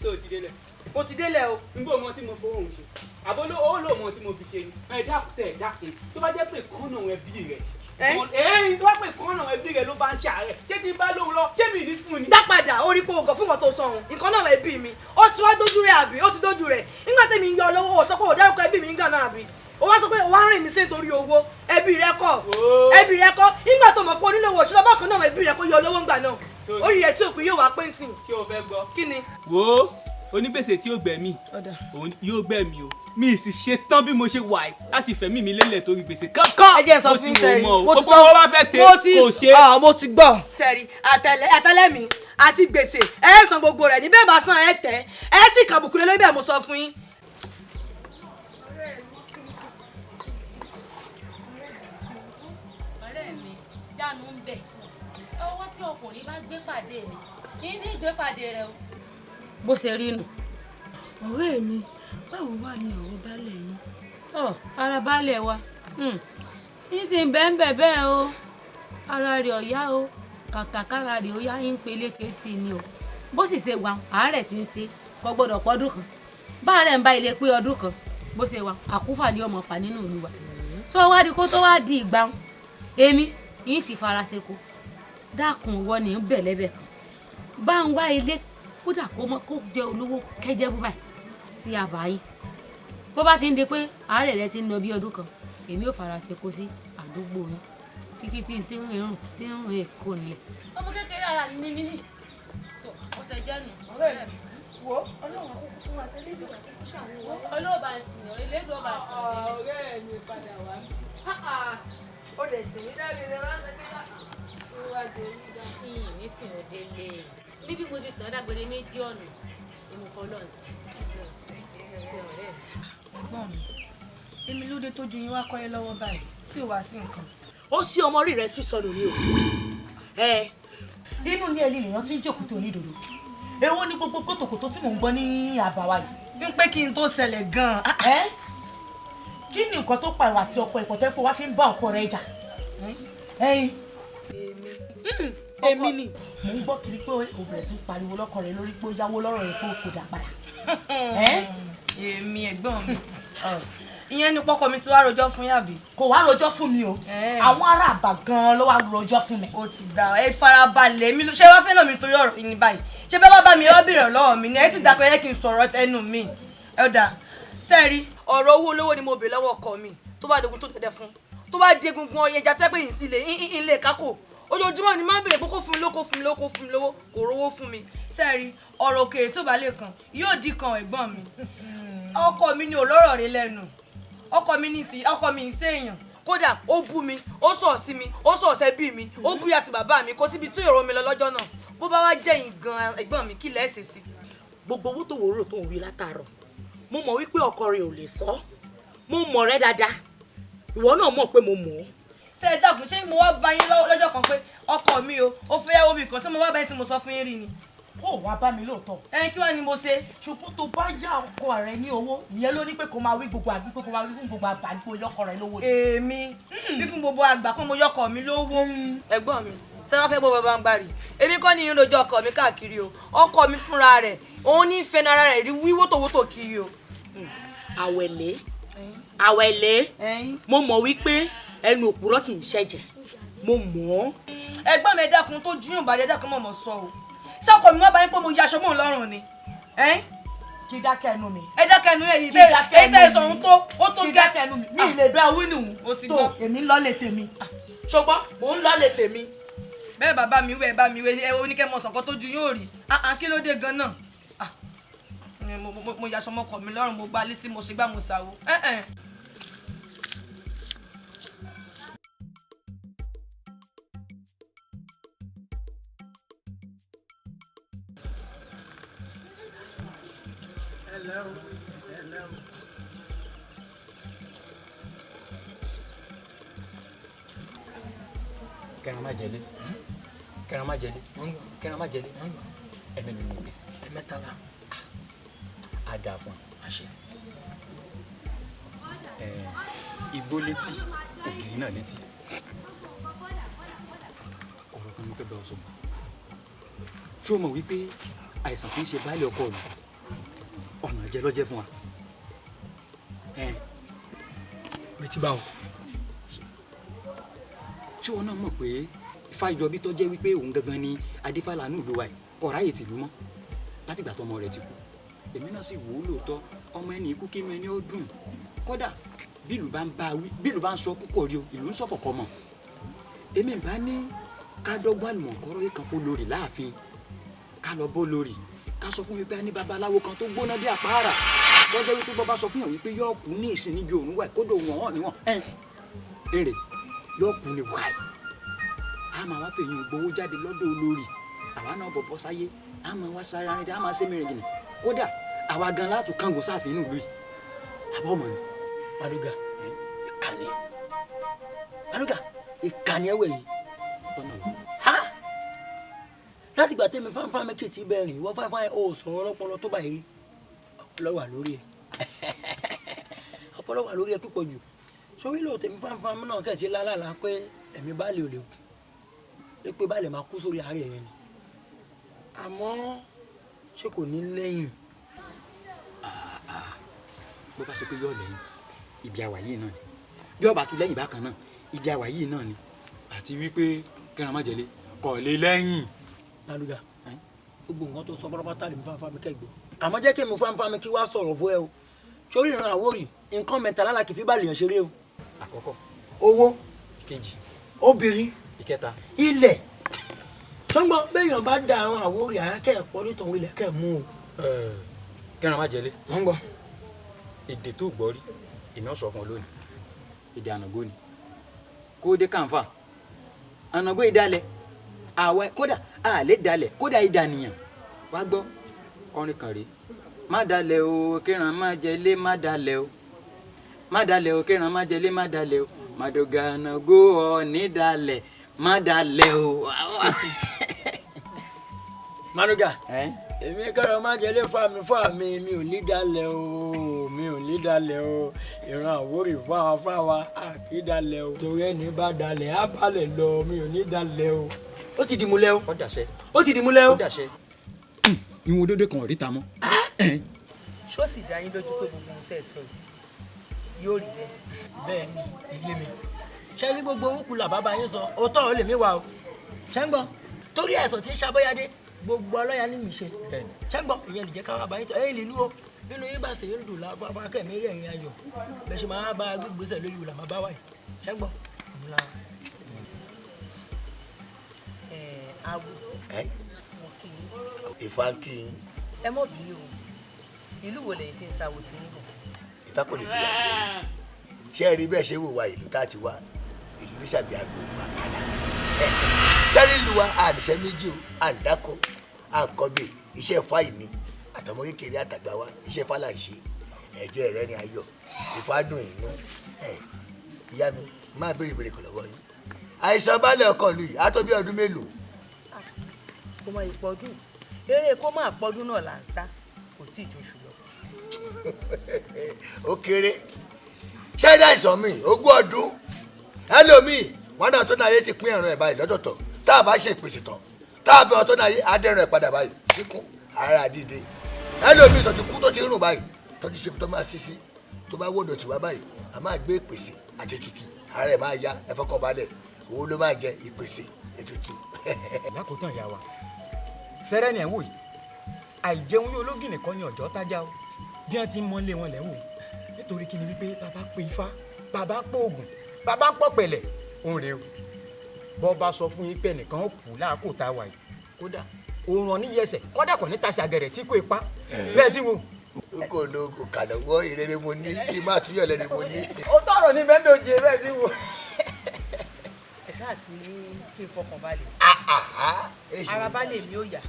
Ṣé o ti délẹ̀? Mo ti délẹ̀ o. N bò mọ tí mo fowó òun ṣe, àbó ló lò mọ tí mo fi ṣe ni. Ẹ dákun tẹ ẹ dákun, tó bá jẹ́ pé kọ́nà ẹbí rẹ̀, ẹ tó bá pè kọ́nà ẹbí rẹ̀ ló bá ń ṣàárẹ̀, ṣé tí n bá lóhun lọ, ṣé mi ní fún ni. Dá padà, ó rí pé ògàn fún nǹkan tó sọ òun, nǹkan náà ẹbí mi, ó ti wá dójú rẹ̀ àbí, ó ti dójú rẹ̀. Nígbà tẹ́mi ń yọ lọ́wọ́, ó sọ pé ò dárúkọ ẹbí mi nígbà náà àbí. Ó wá sọ pé wàá rìn mí sí nítorí owó, ẹbí rẹ kọ́, ẹbí rẹ kọ́. Nígbà tó mọ̀ pé onílò owó òṣìṣẹ́ bákan náà ẹbí rẹ kó yọ lọ́wọ́ ńgbà náà. Orí rẹ tí òpin yóò wá pé ń sìn. Ṣé o fẹ́ gbọ́? Kí ni? Wo onígbèsè tí ó gbẹ̀mí òun yóò gbẹ̀mí o, mi sì ṣe tán bí mo ṣe wà yìí láti fẹ̀mí mi lélẹ̀ torí gbèsè kankan. Ẹ jẹ́ sọ mo fún ti wò sẹ́rí. mọ́ o, gbogbo wọn bá fẹ́ ṣe kò ṣe. Mo ti gbọ́. Sẹ́rí àtẹlẹ́ mi àti gbèsè ẹ san gbogbo rẹ̀ ní bẹ́ẹ̀ bá san ẹ tẹ́ ẹ sì kàbùkù lé lórí, bẹ́ẹ̀ mo sọ fún yín. Ọ̀rẹ́ mi jánu ń bẹ̀, ọwọ́ tí ọkùnrin bá gbé pàdé mi kì í ní gbé pàdé rẹ o. Bó ṣe rí nù. Ọ̀rẹ́ mi, báwo wà ní ọ̀rọ̀ baálẹ̀ yín? Ọ ara baálẹ̀ wa ń sì ń bẹ́ẹ̀ bẹ́ẹ̀ bẹ́ẹ̀ o, ara rẹ̀ ọ̀yá o, kàkà kára rẹ̀ ó yá ń peléke sí i ni o. Bó sì ṣe wà, àárẹ̀ tí ń ṣe kò gbọ́dọ̀ pọ́dún kan, báàrẹ̀ ń bá ilé pé ọdún kan, bó ṣe wà àkúfà ni ọmọ fà nínú ìlú wa. Tó wá di kó tó wá di ìgbà èmi yìí ti fara ṣeko. Dákun, ìwọ ni ń bẹ̀ lẹ́bẹ̀ kan, bá ń wá ilé kódà kó mọ kó jẹ olówó kẹjẹ bó báyìí sí àbáyé. Bó bá ti ń di pé àárẹ̀ rẹ ti ń lọ bí ọdún kan, èmi ò fara ṣeko sí àdúgbò yín títí tí tí ń rìn tí ń rìn èkó nílẹ̀. Ọmọ kékeré ara mi ní mí ní tó ọ̀sẹ̀ jẹ́nu. Ọ̀rẹ́ mi, wo Ọlọ́run àkókò fún wa ṣe lébi àkókò ṣàwọn wa. Olóòbá sìn ọ́, elédùn ọba sìn ọ́. Ọ̀rẹ́ mi padà wá. Ó lè sìn mí dábì rẹ wá sọ pé wá dé orí dá. Ìyìn mi sìn ọ́ délé. Níbi mo ti sàn dágbére méjì ọ̀nà ni mo fọlọ́ sí. Ọ̀rẹ́ mi. Ẹ̀gbọ́n mi, èmi ló dé tójú yín wá kọ́lé lọ́wọ́ báyìí tí ò wá sí nǹkan. Ó sí ọmọ orí rẹ sísọnù ni o. Ẹ inú ní ẹni lèèyàn ti ń jòkúté onídòdó. Èwo ni gbogbo kòtòkòtò tí mò ń gbọ́ ní àbáwá yìí? Ń pé kí n tó ṣẹlẹ̀ gan-an. Ẹ kí ni nǹkan tó pa ìwà àti ọkọ ìpọ̀tẹ́ pé wá fi ń bá ọkọ rẹ jà? Ẹyin èmi ni mò ń gbọ́ kiri pé o bẹ̀rẹ̀ sí pariwo lọ́kọ rẹ lórí pé ó yáwó lọ́rọ̀ rẹ pé o kò dà padà. Èmi ẹ̀gbọ́n mi, ìyẹn ni pọ́kọ mi ti wá rojọ́ fún yàbí. Kò wá rojọ́ fún mi o, àwọn ará àbà gan-an ló wá rojọ́ fún mi. Ó ti dà, ẹ farabalẹ̀ mi ṣé wàá fẹ́ràn mi torí ọ̀rọ̀ yìí ní báyìí, ṣé bẹ́ẹ̀ bá bá mi wá bèrè lọ́wọ́ mi ni ẹ sì dákọ̀ ẹ kí n sọ̀rọ̀ ẹnu mi. Ẹ dà sẹ́ẹ̀rí ọ̀rọ̀ owó olówó ni mo bèrè lọ́wọ́ ọkọ mi, tó bá dogun tó dẹ̀dẹ̀ fún, tó bá di egungun ọyẹ ẹja tẹ́pẹ́ yìí sí ilé kákò ojoojúmọ́ ni máa ń bèrè pé kó fún mi lówó, kó fún mi lówó, kó fún mi lówó, kò rówó fún mi. Sẹ́ẹ̀rí ọ̀rọ̀ òkèèrè tó bá lè kàn yóò di kan ẹ̀gbọ́n mi. Ọkọ mi ni ò lọ́rọ̀ rí lẹ́nu, ọkọ mi ní sí, ọkọ mi ń séèyàn, kódà ó bú mi, ó sọ̀ sí mi, ó sọ̀ ọ̀sẹ̀ bí mi, ó bú ìyá àti bàbá mi, kó síbi tí èrò mi lọ lọ́jọ́ náà. Bó bá wá jẹ́yìn gan ẹ̀gbọ́n mi, kí lẹ́ẹ̀ ṣe sí. Gbogbo owó tó wòrò tó ń wí látàárọ̀, mo mọ̀ wípé ọkọ rẹ ò lè sọ, mo mọ̀ rẹ dáadáa, ìwọ náà mọ̀ pé mo mọ̀ ọ́. Ṣé ẹ dákun, ṣé mo wá bá yín lọ́jọ́ kan pé ọkọ mi o, ó fẹ́ yàwó mi kan, ṣé mo wá bá yín tí mo sọ fún yín rí ni? Ó wá bá mi lóòótọ́. Ẹ kí wàá ni mo ṣe. Ṣùgbọ́n tó bá yá ọkọ rẹ ní owó, ìyẹn ló ní pé kó máa wí gbogbo àdúgbò, kó máa wí fún gbogbo àgbà pé o yọkọ rẹ lówó. Èmi bí fún gbogbo àgbà pé mo yọkọ mi lówó. Ẹ̀gbọ́n mi, ṣé wàá fẹ́ gbọ́ bàbá ń gbàrí? Èmi kọ́ ni ìrìnàjò ọkọ mi káàkiri o. Ọkọ mi fúnra rẹ̀, òun ní ìfẹ́ nara rẹ̀ rí wí wótòwótò kiri o. Àwẹ̀lé, Àwẹ̀lé, mo mọ̀ wípé ẹnu òpùrọ́ kì í ṣẹ̀jẹ̀, mo mọ̀ ọ́. Ẹ̀gbọ́n mi, ẹ dákun, tó júyàn bàjẹ́, ẹ dákun mọ̀mọ́ sọ o. Ṣé ọkọ mi wá bá yín pé mo yaṣọ mọ́ òun lọ́rùn ni? Kí dákẹ́ ẹnu mi. Ẹ dákẹ́ ẹnu yẹn, èyí tẹ́ ẹ sọ ohun tó ó tó Kí gẹ́. dákẹ́ ẹnu mi. Mi ì lè bẹ́ wí nù. Tó èmi ń lọ lè tèmi. Ṣùgbọ́n mò ń lọ lè tèmi. Bẹ́ẹ̀ bàbá mi wẹ̀ bá mi wẹ̀ ẹ oníkẹ́ mọ̀ sọ̀kan tó ju yóò rí. Kí ló dé gan-an? Mo yaṣọ mọ́kọ mi lọ́rùn, mo gba létí, mo ṣe gbá mo ṣàwo. Kẹran má jẹlé, kẹran má jẹlé, kẹran má jẹlé. Ẹ̀mí mi nìyẹn. Ẹ̀mẹ́tàlá. A dà fún un. Igbó létí, ògiri náà létí. Ọ̀rọ̀ kan ló fẹ́ bá ọ sọ. Ṣé o mọ̀ wípé àìsàn tí ń ṣe baálé ọkọ mi ọ̀nà jẹ lọ́jẹ́ fún wa? Retí báwo? Ṣé wọn náà mọ̀ pé Fájọbí tó jẹ́ wípé òun gangan ni Adífálànú ìlú wa yìí kò ráyè tìlú mọ́ látìgbà tọmọ rẹ̀ ti kú? Èmi náà sì wò ó lóòótọ́, ọmọ ẹni ikú kí inú ẹni ó dùn. Kódà bílù bá ń bá wí, bílù bá ń sọ púpọ̀ rí o, ìlú ń sọ̀fọ̀ kọ́ mọ̀. Èmi bá ní ká dọ́gbọ́n àlùmọ̀kọ́rọ́ yìí kan fún lórí láàfin, ká lọ bó lórí, ká sọ fún mi pé a ní babaláwo kan tó gbóná bí àpáàrà tó jẹ́ wípé bọ́ bá sọ fún yàn wípé yóò kú ní ìsìn níbi òun wà, kódò wọ̀n hàn níwọ̀n ẹ̀ èrè yóò kú ní wáyé. A máa wá fèyí gbowó jáde lọ́dọ̀ olórí, àwa náà bọ̀ bọ́ sáyé, a máa wá sáré arin, a máa ṣe mìíràn jìnnà, kódà àwa gan látún kángun sáàfin inú ìlú yìí. Àbọ̀ ọmọ ni. Maduga, ìkànnì. Maduga, ìkànnì ẹwẹ̀ yìí. Ha! Láti ìgbà tẹ́mi fáńfáń méjì ti bẹ̀rẹ̀, ìwọ fáńfáń ò sọ̀rọ̀ ọlọ́pọlọ tó báyìí rí. Ọpọlọ wà lórí ẹ̀. Ọpọlọ wà lórí ẹ̀ púpọ̀ jù. Sórí lóò tèmi fáńfáń náà kẹ̀ ti lálàlá pé ẹ̀mí baálé ò lè kú. Pé baálé máa kú sórí àárẹ̀ yẹn ni. Àmọ́ ṣé kò ní lẹ́yìn? Bó bá ṣe pé yóò lẹ́yìn, ibi àwà yìí náà ni. Bí ọba tún lẹ́yìn bákan náà, ibi àwà yìí náà ni. Àti wípé kẹran má jẹlé, kò lè lẹ́yìn. Maduga, gbogbo nǹkan tó sọ pátápátá lèmi fáńfáń mi kẹ́gbẹ́. Àmọ́ jẹ́ kí èmi fáńfáń mi kí wá sọ̀rọ̀ fún ẹ o. Sórí ìran Àwórì, nǹkan mẹ́ta lálá kì í fi bá lèèyàn ṣeré o. Àkọ́kọ́. Owó. Ìkejì. Obìnrin. Ìkẹta. Ilẹ̀. Sọ́ngbọ́n béèyàn bá da àwọn Àwórì àyákẹ́ ẹ̀pọ̀ nítorí ilẹ̀ kẹ́ mú o. Kẹran má jẹlé. Wọ́n gbọ́. Èdè tó gbọ́ rí, èmi ò sọ fún ọ lónìí. Èdè ànàgó ni. Kódé kànfà. Ànàgó ìdálẹ̀. Àwẹ̀ kódà àlè dalẹ̀ kódà ìdànìyàn. Wá gbọ́, ọrin kan rèé. Má dalẹ̀ o, kéran má jẹlé, má dalẹ̀ o. Má dalẹ̀ o, kéran má jẹlé, má dalẹ̀ o. Màdògà ànàgó ọ̀ní dalẹ̀, má dalẹ̀ o. Maduga, èmi kẹ́rọ má jẹlé fámi fámi, mi ò ní dalẹ̀ o, mi ò ní dalẹ̀ o. Ìran Àwórì fáwa fáwa, a kì í dalẹ̀ o. Torí ẹni bá dalẹ̀, á balẹ̀ lọ, mi ò ní dalẹ̀ o. Ó ti di múlẹ̀ o. Ó dàṣẹ. Ó ti di múlẹ̀ o. Ó dàṣẹ. Ìwọ̀n òdodo kan ò rí ta mọ́. Ṣó sì dá yín lójú pé gbogbo ohun tẹ́ ẹ sọ yìí yóò rí bẹ́ẹ̀? Bẹ́ẹ̀ ni, ilé mi. Ṣé ní gbogbo orúkú là bàbá yín sọ, òótọ́ ò lè mí wá o. Ṣé ń gbọ́? Torí àìsàn tí ń ṣàbọ̀yadé, gbogbo ọlọ́yà ní mi ṣe. Ṣé ń gbọ́? Ìyẹn lè jẹ́ ká wá bá yín tọ́. Ẹ̀yin lè lú o. Nínú yín bá ṣe ń dùn láfáfá kẹ̀mí rẹ̀rìn ayọ̀. Bẹ́ẹ̀ ṣe máa bá gbégbèsè lórí ìlà máa bá wáyé. Ṣé ń gbọ́? Awo. Ìfà ń kí yín. Ẹ mọ̀ bínú o, ìlú wo lẹ́yìn tí ń sáwó tí ń bọ̀? Ìfà kò lè fi àjẹ yín. Ṣé ẹ rí bẹ́ẹ̀ ṣe wò wá ìlú tá a ti wá? Ìlú Lísàbí Agbóhùn Àkàlà. Ṣé rí ìlú wa àníṣẹ́ méjì o, à ń dáko, à ń kọ́bè, iṣẹ́ Ifá yìí ni àtọmọ kékeré àtàgbà wa, iṣẹ́ Ifá là ń ṣe. Ẹ̀jẹ̀ rẹ̀ ni ayọ̀, Ifá dùn inú. Ìyá mi, máa béèrè béèrè kọ̀ lọ́wọ́ yín. Àìsàn balẹ̀ ọkọ̀ lu yìí, á tó bí ọdún mélòó? Ó máa ipò ọdún. Eré kó máa pọ́dún náà là ń sá, kò tí ì jóṣù lọ. Ó kéré ṣáídà ìsàn mi ogún ọdún ẹlòmíì wọn náà tó náà yé ti pín ẹ̀rọ ẹ̀ báyìí lọ́dọ̀tọ̀ tá a bá ṣe ìpèsè tán tá a bẹ ọ tó náà yé adẹ́rùn ẹ̀ padà báyìí síkún ara dìde ẹlòmíì tó ti kú tó ti rùn báyìí tó ti ṣe tó máa ṣí sí tó bá wọ́dọ̀ tì wá báyìí a máa gbé ìpèsè àti ètùtù ara ẹ̀ máa ya ẹ fọkàn balẹ̀ owó ló máa jẹ ìpèsè ètùtù. Lákòótán ìyá wa, sẹ́rẹ́ ni ẹ̀ ń wò yìí, àìjẹun yóò lógìnì kan ní ọ̀jọ́ tájá o, bí wọ́n ti ń mọ́lé wọn lẹ́ ń wò, nítorí kí ni wípé bàbá pe ifá, bàbá pọ̀ ògùn, bàbá pọ̀ pẹ̀lẹ̀, òun rèé o. Bọ́ bá sọ fún yín pé ẹnìkan ó kú láàkó tá a wà yìí, kódà òun ràn níyẹsẹ̀, kódà kò ní tasẹ̀ àgẹ̀rẹ̀ tí kò ipa bẹ́ẹ̀ tí wo. N kò lo oògùn kàlọ́wọ́ ìrere mo ní kí n má túyọ̀ lẹ́ni mo ní. Ó tọrọ ní bẹ́ẹ̀ tó jẹ bẹ́ẹ̀ tí wo. Ẹ ṣáà sí ní kí n fọkàn balẹ̀, ara balẹ̀ mi ò yá,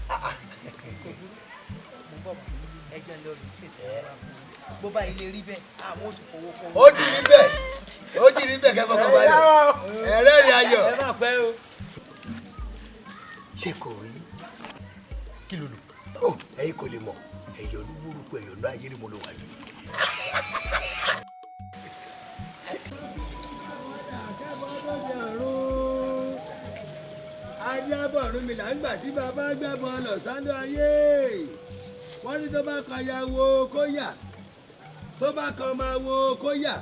mo bọ̀ wá, ẹ jẹ́ n lọ rí ṣètò ìwà fún mi, bó bá ilé rí bẹ́ẹ̀ àwọn ò tún fowó kọ́. Ó ti rí bẹ́ẹ̀, ó ti rí bẹ́ẹ̀, kẹ́ fọkàn balẹ̀, ẹ̀rẹ́ rí ayọ̀. Ẹ má pẹ́ o. Ṣé kò rí kí ló lò? Ó ẹ̀yin kò lè mọ̀, ẹ̀yọ̀nú burúkú ẹ̀yọ̀nú ayé ni mo lò wá ní. Adíábọ̀ Ọ̀rúnmìlà ńgbà tí bàbá gbẹ́bọ lọ sálọ ayé, wọ́n ní tó bá kan ya wo kó yà, tó bá kan máa wo kó yà,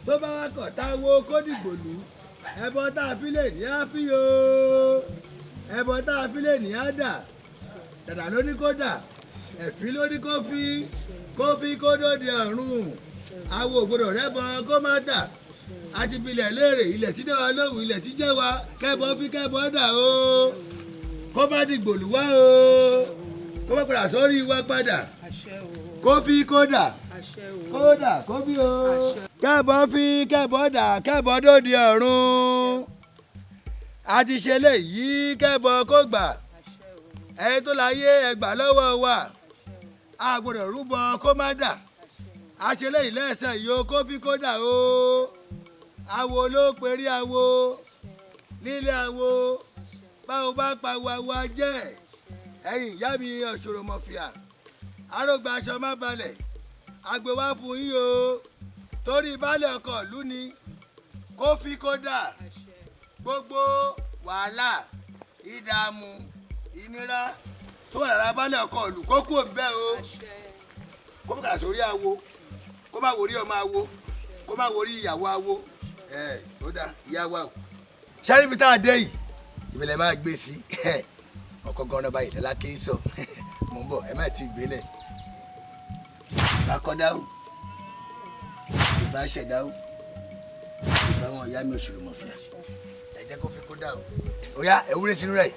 tó bá wá kọ̀ tá wo kó dìgbòlù. Ẹbọ tá a fi lè ní á fi o, ẹbọ tá a fi lè ní á dà, dàdà ló ní kó dà, ẹ̀fín ló ní kó fi kó fi kó dòde ọ̀run. Awo ògbódò rẹ́bọ kó má dà, àti bilẹ̀ léèrè ilẹ̀ tí dẹ́wà lóhùn, ilẹ̀ tí jẹ́ wa, kẹ́bọ fi kẹ́bọ dà o, kó má dìgbòlù wá o, kó má padà sórí wa padà, kó fi kó dà, kó dà kó fi o, kẹ́bọ fi kẹ́bọ dà, kẹ́bọ dòde ọ̀run. A ti ṣe léyìí kẹ́bọ kó gbà, ẹni tó láyé ẹgbà lọ́wọ́ wa, a gbọ́dọ̀ rúbọ kó má dà, a ṣe léyìí lẹ́sẹ̀ yìí o, kó fi kó dà o. Awo ló perí awo nílé awo, báwo bá pawó awo ajẹ́. Ẹ̀yin ìyá mi ọ̀ṣọ́rọ̀ mọ̀fìà arógbá aṣọ má balẹ̀, àgbè wá fún yín o, torí baálé ọkọ̀ ìlú ni, kó fi kó dà, gbogbo wàhálà ìdààmú ìnira tó wà lára baálé ọkọ̀ ìlú kó kú òun bẹ́ẹ̀ o, kó má kàrà sórí awo, kó má wòrí ọmọ awo, kó má wòrí ìyàwó awo. Ẹ ó dá ìyá wa o. Sáré ibi tá a dé yìí ìbílẹ̀ máa gbé sí ọkọ̀ gan-an báyìí lọ́la kí n sọ, mò ń bọ̀, ẹ má ti gbélẹ̀. Ìbá kọ́dá o, ìbá ṣẹ̀dá o, ìbá wọn ìyá mi òṣèlú mọ̀fìà, ẹ jẹ́ kó fi kó dá o. Ó yá ẹ wúrẹ́ sínú rẹ̀,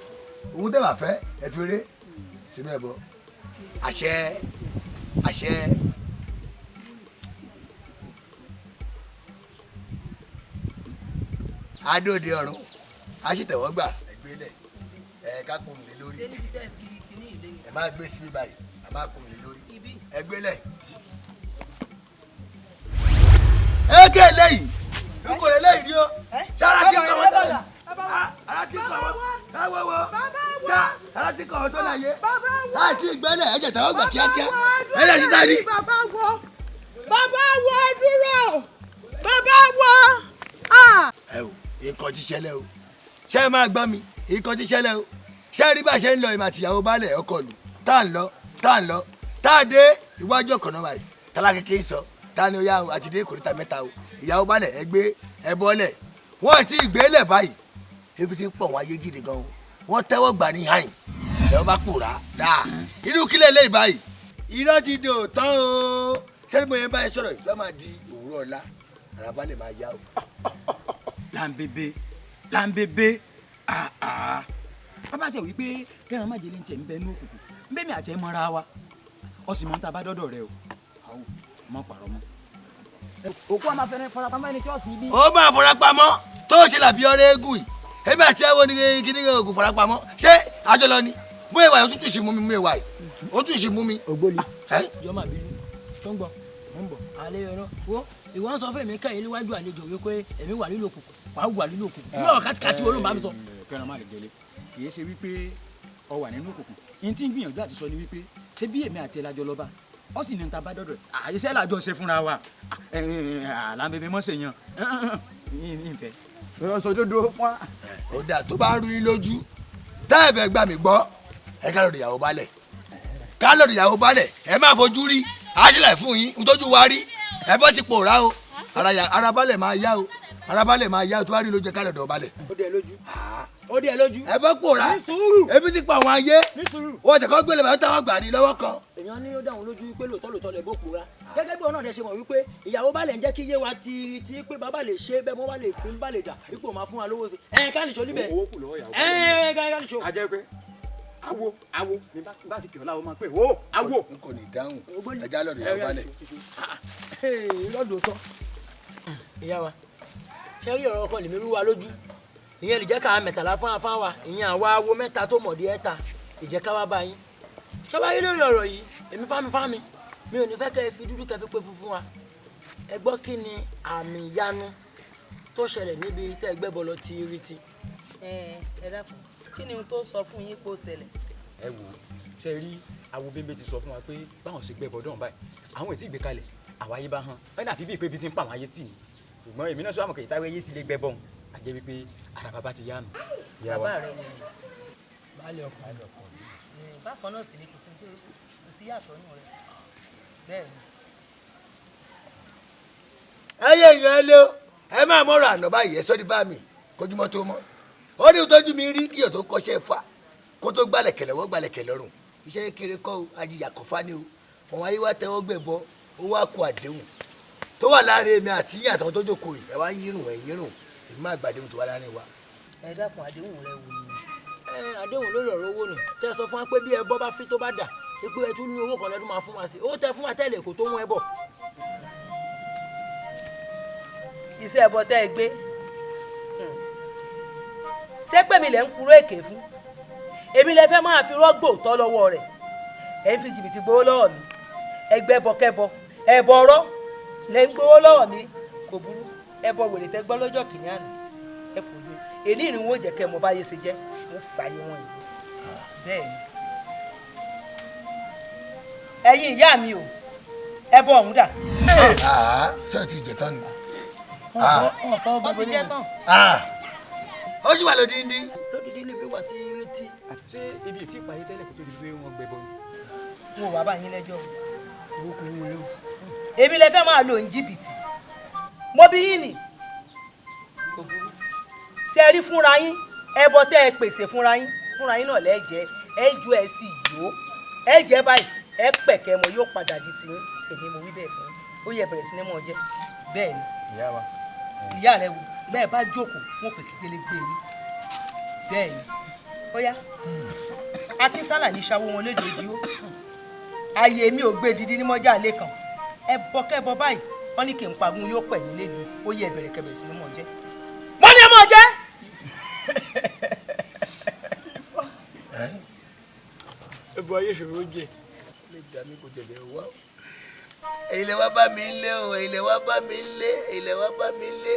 òun tẹ́ bá fẹ́ ẹ fi ré sínú ẹ̀ bọ́. Àṣẹ àṣẹ. Adóde ọ̀run a sì tẹ̀wọ́ gbà, ẹgbẹ́lẹ̀ ẹ ká kún mi lórí, ẹ máa gbé síbí báyìí, a máa kún mi lórí, ẹgbẹ́lẹ̀. Eke eléyìí n kò lè léyìí rí o, sára ti kọ̀ wọ́n tó yà, ara ti kọ̀ wọ́n, ẹ wo wo, sá ara ti kọ̀ wọ́n tó láyé, láì tí ìgbẹ́lẹ̀ ẹ jẹ̀ tẹ̀wọ́ gbà kíákíá, ẹ jẹ̀ síta ní. Bàbá wo, bàbá wo dúró, bàbá wo. Ẹ o, ikọ̀ ti ṣẹlẹ̀ o, ṣé ẹ máa gbọ́ mi, ikọ̀ ti ṣẹlẹ̀ o, ṣé ẹ rí bá ṣe ń lọ ìmọ̀ àtìyàwó baálẹ̀ ọkọ̀ lù, tá à ń lọ, tá à ń lọ, tá a dé iwájú ọkọ̀ náà báyìí, tálá kékeré sọ, tá ni ó yá o, àti dé ìkòríta mẹ́ta o, ìyàwó baálẹ̀ ẹ gbé ẹ bọ́lẹ̀, wọ́n ti gbélẹ̀ báyìí, ebi ti ń pọ̀ wọ́n ayé gidi gan o, wọ́n tẹ́wọ́ gbà ní hàn, ìyàwó bá pòórá dáa, irú kílẹ̀ lé báyìí, irọ́ ti dò tán o, ṣé mo yẹn báyìí sọ̀rọ̀ yìí, lọ́ máa di òwúrọ̀ ọ̀la, ara baálẹ̀ máa yá o. Làǹbẹ̀bẹ̀ làǹbẹ̀bẹ̀ àà bàbá tẹ wípé kẹrin má jẹlé ń tẹ ń bẹ ní òkùnkùn nbẹ́mi àti ẹ mọ́ra wa ọ sì mọ́ ń ta bá dọ́dọ̀ rẹ o, àwọn mọ́ pàrọ̀ mọ́. Òkú àmà fẹ́rẹ́ farapamọ́ ẹni tí ó sì bí. Ó máa farapamọ́ tó ṣe làbí ọ̀rẹ́ eégún yìí, èmi àti ẹ wo ni kíní oògùn farapamọ́, ṣé àjọ lọ ni mú ìwà yìí, òtútù sì mú mi, mú ìwà yìí, òtútù sì mú mi. Ògbólì jọ máa bínú tó ń gbọ́ mò ń bọ̀ alẹ́ ọ̀rọ̀ wo ìwọ ń sọ fún èmi kẹ́yìn níwájú àlejò wípé èmi wà nínú òkùnkùn, wàá wà nínú òkùnkùn, yóò kàtìkàtì wo ló ń bá mi sọ. Kẹrin má lè jẹlé, kì í ṣe wípé Ọ wà nínú òkùnkùn. Yín tí ń gbìyànjú àti sọ ni wípé ṣé bí èmi àti ẹ̀ lájọ lọ́ba ọ sì ní ta bá dọ́dọ̀ ẹ̀ àyíṣẹ́ làjọ ṣe fúnra wa àlàbẹ̀bẹ̀ mọ́ ṣe yan ìfẹ́. Sọ dodo fún wa. Ó dáa, tó bá ń rú yín lójú tá ẹ fẹ́ gbà mí gbọ́, ẹ ká lọ́dọ̀ ìyàwó balẹ̀, ká lọ́dọ̀ ìyàwó balẹ̀. Ẹ má fojú rí àṣìlẹ̀ fún yín ntójú wa rí. Ẹ bọ́ ti pòórá o, ara balẹ̀ máa yá o, ara balẹ̀ máa yá o. Tó bá rí lójú, ẹ ká lọ́dọ̀ balẹ̀. Ó dẹ̀ lójú, ó dẹ̀ lójú. Ẹ bọ́ pòórá, ebi ti pa àwọn ayé wọ́n tẹ̀ kọ́ gbélé bàtà táwọn gbà ní lọ́wọ́ kan. Èèyàn ní ó dáhùn lójú wípé lóòótọ́ lóòótọ́ lè bó pòórá, gẹ́gẹ́ bí ọ̀nà rẹ̀ ṣe mọ̀ wípé ìyàwó balẹ̀ ń jẹ́ kí yé wa ti pé bàbá lè ṣe bẹ́ẹ̀, mo wá lè fún bá lè dà ipò máa fún wa lówó sí ẹ ká nìṣó níbẹ̀. Owó kù lọ́wọ́ ìyàwó. Ẹ ká nìṣó. A jẹ́ pé awo awo ní bá ti kì ọ́ láwo máa pé o awo. N kò ní dáhùn, ẹ já lọ́dọ̀ ìyàwó balẹ̀. Lọ́dọ̀ tán ìyá wa, ṣé rí ọ̀rọ̀ kan lèmi rú wa lójú, ìyẹn lè jẹ́ ká mẹ́tàlá fún afá wa, ìyẹn àwa awo mẹ́ta tó mọ̀dí ẹ̀ta ìjẹ́ ká wá bá yín. Ṣọba yín lórí ọ̀rọ̀ yìí, èmi fámi fámi mi ò ní fẹ́ kẹ́ ẹ fi dúdú kẹ́ fi pé funfun wa. Ẹ gbọ́, kí ni àmì ìyanu tó ṣẹlẹ̀ níbi tẹ́ ẹ gbẹ́bọ lọ ti rí ti? Ẹ dákun, kí ni ohun tó sọ fún yín kó ṣẹlẹ̀? Ẹ wò ó, ṣe rí awo bẹ́ẹ̀ ti sọ fún wa pé báwọn ṣe gbẹ́bọ dán báyìí, àwọn ètí ìgbékalẹ̀ àwọn ayé bá hàn ẹ náà fi bí ìpè bí ti ń pa àwọn ayé tì ní, ṣùgbọ́n èmi náà sọ àmọ̀ kẹ̀yìntà ayé ti lè gbẹ́bọ òun àjẹ́ wípé ara bàbá ti yá mi. Bàbá rẹ ni? Baálé ọkọ. Bákan náà sì ni, kò sí tó kò sí yàtọ̀ nù rẹ bẹ́ẹ̀ ni. Ẹ yé èèyàn, ẹ lé o, ẹ máa mọ̀rọ̀ àná báyìí, ẹ sọ́ di bá mi kójúmọ́ tó mọ́. Ó ní ìtọ́jú mi rí kíyọ̀ tó kọ́ṣẹ́ fa kó tó gbálẹ̀ kẹlẹ̀ wọ́ gbálẹ̀ kẹlẹ̀ lọ́rùn. Iṣẹ́ kékeré kọ́ o, ajíyà kọ́ fa ni o. Àwọn ayé wa tẹ́wọ́ gbẹ̀bọ, ó wá kó àdéhùn tó wà láàrin èmi àti yín àtàwọn tó jókòó yìí. Ẹ wá ń yírùn, ẹ yírùn, èmi máa gbàdéhùn tó wà láàrin wa. Ẹ dákun, àdéhùn rẹ wò ni? Ẹ àdéhùn lórí ọ̀rọ̀ owó ni tẹ́ ẹ sọ fún wa pé bí ẹbọ bá fi tó bá dà pé ẹ tún ní owó kan lẹ́dún máa fún wa sí owó tẹ fún wa tẹ́lẹ̀ kò tó mú ẹ bọ̀. Iṣẹ́ ẹbọ tẹ́ ẹ gbé, ṣé pé mi lẹ̀ ń purọ́ èké fún? Èmi lẹ fẹ́ máa fi rọ́gbò tọ́ lọ́wọ́ rẹ̀? Ẹ̀ ń fi jìbìtì gbowó lọ́wọ́ mi, ẹgbẹ́ bọkẹ́bọ ẹbọ ọ̀rọ̀ lẹ ń gbowó lọ́wọ́ mi. Kò burú, ẹbọ wèrè tẹ́ gbọ́ lọ́jọ́ kìíní àná ẹ fòye èyí ni wọn ò jẹ́ kẹ́ ẹ mọ báyé ṣe jẹ́. Mo fààyè wọn yìí bẹ́ẹ̀ ni. Ẹ̀yin ìyá mi o, ẹbọ ọ̀hún dà? Ṣé o ti jẹ tán ni? Wọ́n ti jẹ tán. Ó sì wà lódìndí. Lódìdí lè fi wà tí retí. Ṣé ibi ètí ìpàdé tẹ́lẹ̀ kó tó di pé wọ́n gbẹbọ ni? N ò wá bá yín lẹ́jọ́ o. Èmi lẹ fẹ́ máa lò ní jìbìtì, mo bí yín ni. Kò burú, ṣe rí fúnra yín, ẹbọ tẹ́ ẹ pèsè fúnra yín, fúnra yín náà lẹ́jẹ̀ ẹ ju ẹ sì yó ẹ jẹ́ báyìí, ẹ pẹ̀kẹ́ mọ yóò padà di tiyín. Èmi mo wí bẹ́ẹ̀ fún yín. Ó yẹ bẹ̀rẹ̀ sí ní mọ̀ jẹ bẹ́ẹ̀ ni. Ìyá wa. Ìyá rẹ wò bẹ́ẹ̀ bá jókòó, wọn pè kékeré gbé yín bẹ́ẹ̀ ni. Ó yá, Akínsálà ní ṣàwó wọn lédè ojú ó ayé mi ò gbé didi ní mọ́jà lẹ́kàn. Ẹ bọ́ kẹ́bọ báyìí, wọ́n ní kí n pagun yóò pẹ̀ yín lébi. Ó yẹ bẹ̀rẹ̀ kẹbẹ̀rẹ̀ sí ní mọ̀ jẹ́. Wọ́n ní ẹ mọ̀ jẹ́. Ẹbọ ayé ṣòro jẹ. Lè dà mí kò tẹ̀lé wá o. Èyí lè wá bá mi lé o, èyí lè wá bá mi lé, èyí lè wá bá mi lé.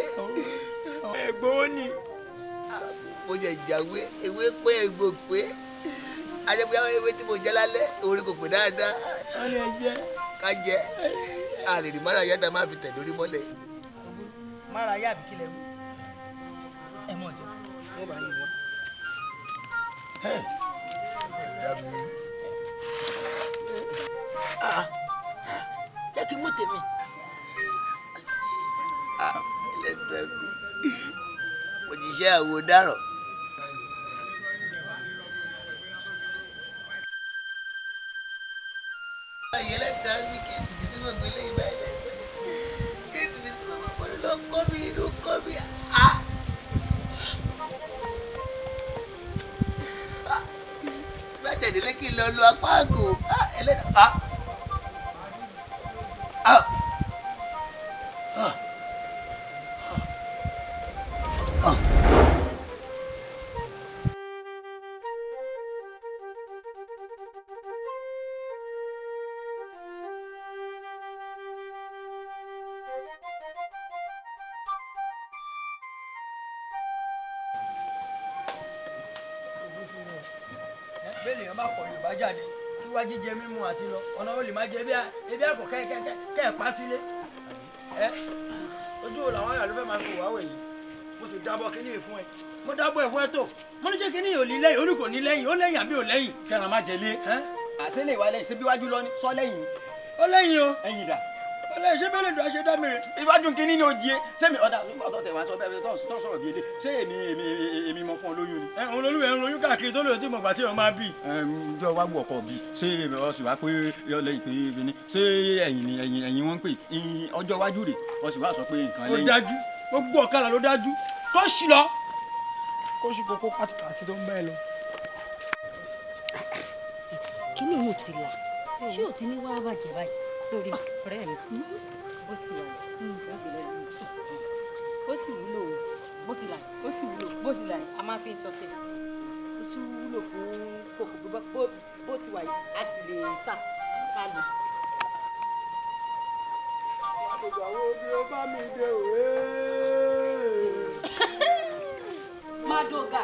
Ẹ̀gbọ́n ni. Mo jẹ ìjàwé ewé pé egbò pé ajẹ́pẹ́ àwọn ewé tí mo jẹ lálẹ́ orí kò pé dáadáa. Wọ́n ní ẹ jẹ́. Ká jẹ a lè rí mara yàtọ̀ máa fi tẹ̀ lórí mọ́lẹ̀. Mara yá àbí kílẹ̀ wí? Ẹ mọ̀ jẹ́ wọ́n bá yín wá. Ẹ dá mi. Jẹ́ kí n mú tèmi. Ẹlẹ́dàá mi, mo ti ṣe àwo dáràn. Ẹlẹ́dàá mi, kí n sì fi sí gbogbo ilé ìgbà ẹlẹ́dàá, kí n sì fi sí gbogbo ìlú kọ́ mi, ìlú kọ́ mi. Bá tẹ̀lé kí n lọ lu apá àgò ẹlẹ́dàá. Èèyàn bá kọ̀ Yorùbá jáde kí wá jíjẹ mímu àti lọ ọ̀nà ó lè má jẹ ebi àkọ́ kẹ́ ẹ̀ pa sílé. Ẹ ojú wo làwọn àyà ló fẹ́ máa fi wà wẹ̀ yìí? Mo sì dábọ̀ kíní yìí fún ẹ, mo dábọ̀ ẹ̀ fún ẹ tó mo ní jẹ́ kíní yìí ò ní lẹ́yìn, orí kò ní lẹ́yìn, ó lẹ́yìn àbí ò lẹ́yìn. Kẹran má jẹ lé àṣẹlẹ̀ ìwà lẹ́yìn, ṣé bí wájú lọ ní sọ lẹ́yìn. Ó lẹ́yìn o. Ẹ̀yìn dà. Ó lẹ́yìn, ṣé bẹ́ẹ̀ lè dùn àṣẹ dá mi rè. Iwájú kíní ni ó jí e sẹ́mi ọ̀dà ọ̀dọ̀ tẹ̀ wá sọ bẹ́ẹ̀ tó sọ̀rọ̀ bí ilé ṣé èmi èmi èmi mọ fún ọ lóyún ni. Ẹ òun lolúwẹ̀ ń royún káàkiri tó lóye tí mo gbà tí òun máa bì. Ẹ ǹjọ́ wá wù ọkọ bí ṣé èmi ọ sì wá pé yọ lẹ́yìn pé kíní ṣé ẹ̀yìn ni ẹ̀yìn ẹ̀yìn wọ́n ń pè ọjọ́ iwájú rè ọ sì wá sọ pé nǹkan Ó lẹ́yìn. dájú, gbogbo ọ̀kadà ló dájú, kó sì lọ kó sì kókó pàtàkì tó ń bẹ́ẹ̀ lọ. Kíní mo ti là ṣé ò ti ní wàá bàjẹ́ báyìí? Sórí ọ̀rẹ́ mi, bó sì wà ó sì wúlò o, bó ti là ó sì wúlò, bó sì là a máa fi ń sọ sí i, ó tún wúlò fún kòkò bó ti wà yìí, a sì lè sà ká lò. Àgbègbè àwọn obìnrin bá mi dé òwe. Madoga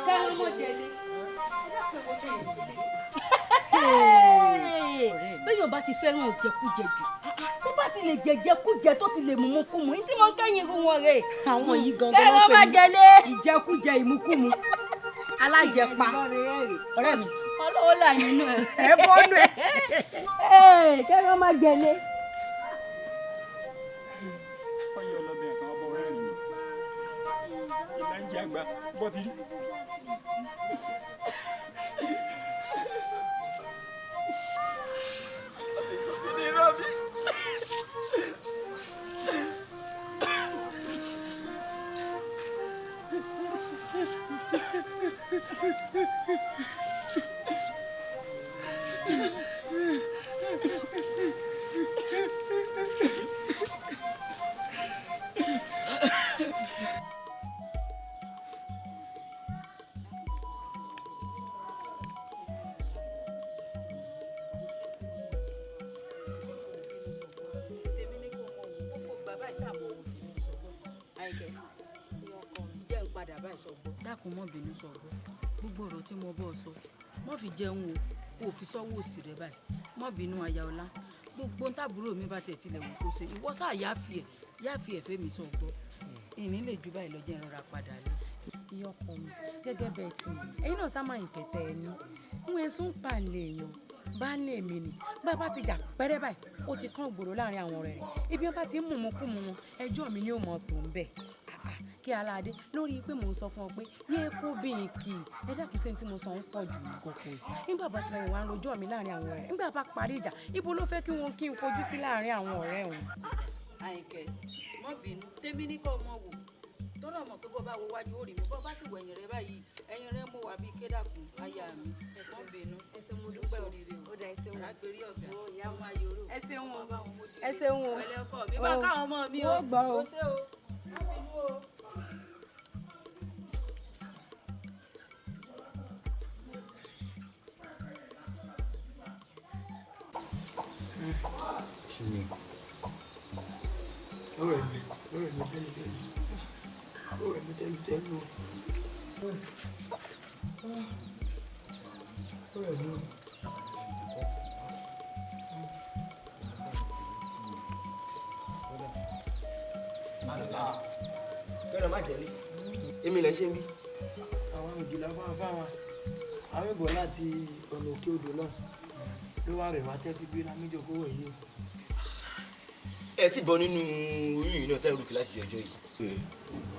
kẹrin mọ jẹlé. Bẹ́ẹ̀ yóò bá ti fẹ́ràn jẹkújẹ jù, bó bá ti lè jẹjẹkújẹ tó ti lè mú kú mu, ní tí mo ń kẹ́yìn irú wọn rè. Àwọn yìí gangan kẹrin má jẹlé. Ìjẹkújẹ ìmukúmu alájẹpa ọ̀rẹ́ mi. Ọlọ́wọ́ là nínú ẹ̀. Ẹ bọ́nú ẹ. Kẹrin má jẹlé. Ọyẹ ọlọ́bẹ̀ kan ọbọ̀ rẹ̀ rìn ní ìlà ń jẹ àgbà bọ́ ti rí. Dákun mọ́ bínú sọ̀gbọ́, gbogbo ọ̀rọ̀ tí mo bọ́ sọ mọ́ fi jẹun o, kò fi sọ́wọ́ òsì rẹ báyìí, mọ́ bínú aya ọlá, gbogbo táàbúrò mi bá tiẹ̀ tilẹ̀ wù kó ṣe, ìwọ sáà yáàfi ẹ̀ fẹ́mi sọ̀gbọ́, ìní lè ju báyìí lọ, jẹ́ ìrora padà lé. Ìyá ọkọ mi, gẹ́gẹ́ bẹ́ẹ̀ ti mọ̀, ẹ̀yin náà sá máa ń kẹ̀tẹ́ ẹ ní ń ẹ̀sùn pàlẹ́ èèyàn bá lè mi ni bàbá ti jà pẹ́rẹ́ báyìí, ó ti kán ògbòrò láàrin àwọn ọ̀rẹ́ rẹ̀, ibi wọn bá ti ń mú mu kú mu wọn, ẹjọ́ mi ni ó mọ̀ tó ń bẹ̀. Kí aláàdé lórí pé mò ń sọ fún ọ pé yéé kó bí n kì í, ẹ dákun sí ní tí mo sọ ń pọ̀ jù ní kókó yìí. Nígbà bá ti bá yẹn wá ń rojọ́ mi láàrin àwọn ọ̀rẹ́, nígbà bá parí ìjà, ibo ló fẹ́ kí wọn kí n fojú sí láàrin àwọn ọ̀rẹ́ òun. Àyìnkẹ́ mọ́ bínú, tèmi ní kọ́ ọmọ wò tọ́lọ̀ mọ̀ pé bọ́ bá wo wájú ó rí mi, bọ́ bá sì wọ ẹ̀yìn rẹ báyìí, ẹ̀yìn rẹ mo wà bíi kédàkùn aya mi, mọ́ bínú. Ẹ ṣeun, mo dúpẹ́ o, ó dà, ẹ ṣeun, Lágbèrè ọ̀gá ìyá ọmọ ayòrò. Ẹ ṣeun o, ẹ ṣeun o. Pẹ̀lẹ́ ọkọ mi, bá káwọn ọmọ mi o. Ó gbọ́ o. Ó ṣé o, má bínú o. Sùnmi. Ọ̀rẹ́ mi, ọ̀rẹ́ mi tẹ́lutẹ́lu, ọ̀rẹ́ mi tẹ́lutẹ́lu o. Ọ̀rẹ́ mi. Kẹ́rọ má jẹ́lé, èmi lẹ́ ṣe ń bí. Àwọn òjìlá fún afáwa, àwọn ìbọn láti ọ̀nà òkè odò náà ló wá rẹ̀ wá tẹ́sí bí lámíjọ kówó yìí o. Ẹ ti bọ́ nínú oyún yìí náà tẹ́lẹ̀ rúkì láti jọjọ́ yìí.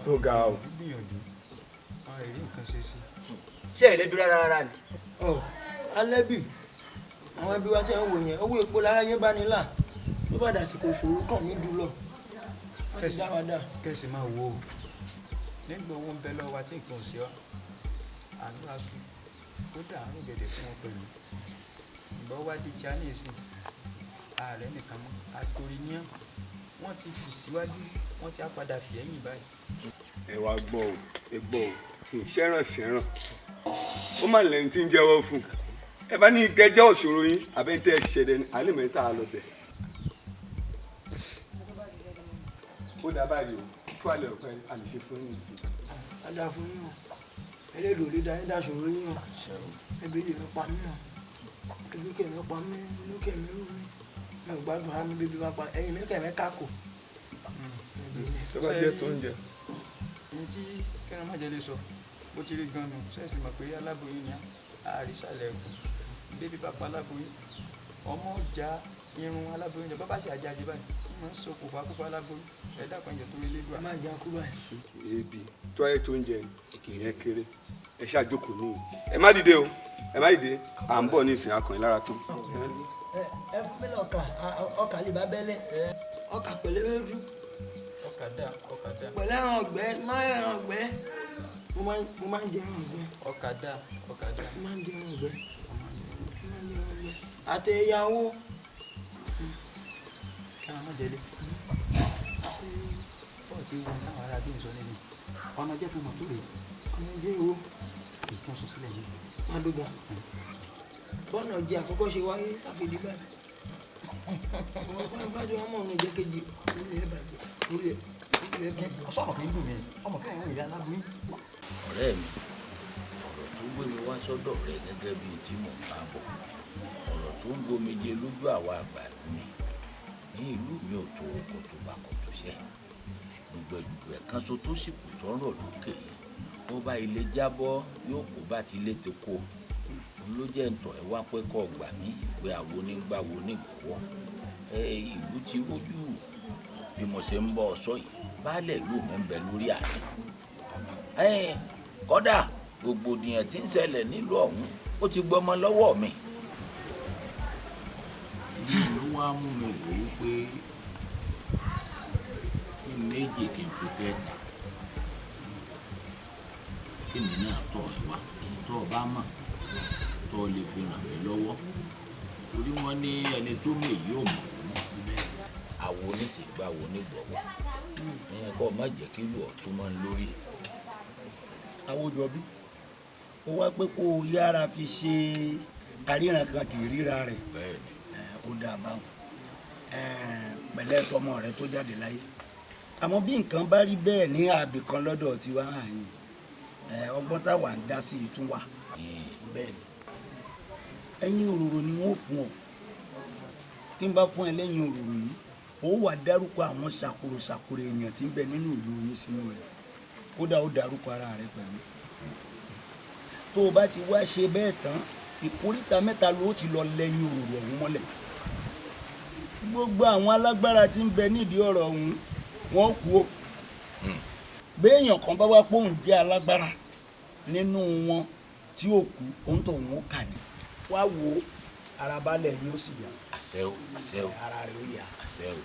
Ó ga o. Gbìyànjú, àwọn èrè nǹkan ṣe sí. Ṣé ẹ lẹ́bi rárá rárá ni? Ọ alẹ́bì, àwọn ẹbí wa tẹ́ ń wò yẹn, owó epo láráyé bá ní là, tó bá dàsìkò ìṣòro kàn mí dùn lọ. Wọ́n ti dá wa dá. Kẹ̀sì máa wo o, nígbà owó ń bẹ lọ́wọ́ wa tí nǹkan ò ṣe ọ́, àánú aṣù kódà àrùn gẹ̀dẹ̀ fún wọn pẹ̀lú. Ìgbà wá di tí a ní ìsìn, ààrẹ nìkan mọ́, àtòrí ní wọ́n ti fi síwájú, wọ́n ti á padà fi ẹ̀yìn báyìí. Ẹ wá gbọ́ o, ẹ gbọ́ o, ṣẹ́ràn ṣẹ́ràn, ó má lẹ́yìn tí ń jẹ́wọ́ fún un. Ẹ bá ní kẹjọ́ òṣòro yín, àbẹ́ntẹ́ ṣẹ̀dẹ̀ ní alẹ́ mẹ́ta lọ bẹ̀. Ó dá báyìí o, kí wàá lè rò pé a lè ṣe fún yín sí. A dá fún yín o, ẹlẹ́dùn ò lè dá yín dá ṣòro yín o. Ebi lè mi pa mí náà. Ebi kẹ̀ mi pa mí, inú kẹ̀ mi rú mi. Mi ò gbádùn ara mi bíbí bá pa ẹyin mi kẹ̀ mi kákò. Tó bá jẹ́ tó ń jẹ. Ní tí kẹ́ran má jẹ lè sọ, bó ti rí gan-an nù, sẹ́ẹ̀sì mọ̀ pé aláboyún ni àrísàlẹ̀ ẹ̀kọ́. Bébí bá pa aláboyún, ọmọ ọjà irun aláboyún jẹ, bá bá ṣe àjàjì báyìí, wọ́n máa ń ṣokùnfà kúkú aláboyún. Ẹ dákun ẹ̀jẹ̀ tó rí lédùá. Má jẹ́ kú báyìí. Ebi tó ayé tó ń jẹ ìyẹn kéré. Ẹ ṣàjókòó ní. Ẹ má dìde o, ẹ má dìde. À ń bọ̀ ní ìsìn akọ̀yìn lára tán. Ẹ fún mi lọ́kà, ọkà lè bá bẹ́lẹ̀. Ọkà pẹ̀lẹ́ wédú. Ọkà dà, ọkà dà. Pẹ̀lẹ́ ẹran ọ̀gbẹ́, má ẹran ọ̀gbẹ́. Mo máa ń jẹ ẹran ọ̀gbẹ́. Ọkà dà, ọkà dà. Mo máa ń jẹ ẹran ọ̀gbẹ́. Mo máa ń jẹ ẹran ọ̀gbẹ́. Àti ìyàwó. Kí a má jẹlé. Ṣé bọ́ọ̀ tí wọn táwọn ará bí ń sọ lẹ́nu? Ọ̀nà jẹ́ fún mọ̀tò rèé. Ọ̀nà jẹ́ ìwọ. Ìtàn sọ sílẹ̀ yìí. Má dóga. Bọ́ọ̀nà jẹ́ àkọ́kọ́ ṣe wáyé láfi di báyìí. Àwọn fáfájú wọn mọ̀ ọ̀nà ìjẹ́ kejì orí ẹ̀ bàjẹ́ orí ẹ̀ bàjẹ́. Ọ̀sán kì í dùn mí, ọmọ kẹ́hìn ń rí aláboyún. Ọ̀rẹ́ mi, ọ̀rọ̀ tó gbé mi wá sọ́dọ̀ rẹ gẹ́gẹ́ bíi tí mò ń bá bọ̀, ọ̀rọ̀ tó ń gbomijé lójú àwa àgbà mi ní ìlú mi ò tó kòtòbà kòtò ṣẹ́. Gbùgbẹ̀gbùgbẹ̀ kan so tó sì kù tọ́rọ̀ lókè yìí, bó bá ilé jábọ́ yóò kó bá ti ilé ti kó. Òun ló jẹ́ ntọ̀ ẹ wá pé kọ́ gbà mí pé àwo nígbàwo nígbọ̀wọ́. Ẹ ìlú ti rójú bí mo ṣe ń bọ́ ọ sọ yìí, baálẹ̀ ìlú mi ń bẹ lórí ààrẹ. Ẹ kódà rògbòdìyàn tí ń ṣẹlẹ̀ nílùú ọ̀hún ó ti gbọmọ lọ́wọ́ mi. Èyí ló wá mú mi wò ó pé kí méjì kí n fi kẹta kí mi náà tọ̀ ẹ wá èyí tó o bá mọ̀ tó o lè fi ràn mí lọ́wọ́ torí wọ́n ní ẹni tó mọ̀ èyí ò mọ̀ ọ́ àwo oníṣègbàwo onígbọ̀wọ́ ẹ̀yìn kọ́ má jẹ́ kí ìlú ọ̀tún máa ń lórí. Àwòjọbí ó wá pé kó o yára fi ṣe àríran kan kì í ríra rẹ̀. Bẹ́ẹ̀ni. Ó dáa báwọn pẹ̀lẹ́ tọmọ rẹ tó jáde láyé àmọ́ bí nǹkan bá rí bẹ́ẹ̀ ní àbí kan lọ́dọ̀ tiwa àyìn ọgbọ́n táwa ń dá sí i tún wà. Bẹ́ẹ̀ni ẹyin òróró ni wọ́n fún ọ tí n bá fún ẹ lẹ́yìn òróró yìí ó wà dárúkọ àwọn ṣàkóso ṣàkóso èèyàn tí ń bẹ nínú ìlú yín sínú rẹ̀ kódà ó dárúkọ ara rẹ pẹ̀lú tó o bá ti wá ṣe bẹ́ẹ̀ tán ìkóríta mẹ́ta ló ti lọ lẹ́yìn òróró ọ̀hún mọ́lẹ̀ gbogbo àwọn alágbára tí ń bẹ nídìí ọ̀rọ̀ ọ̀hún wọ́n kú o béèyàn kan bá wá pòun jẹ́ alágbára nínú wọn tí ó kú òun tó òun ó kà ní wá wo ara balẹ̀ yóò sì yá. Àṣẹ o, àṣẹ o. Ara rẹ̀ ó yá. Àṣẹ o.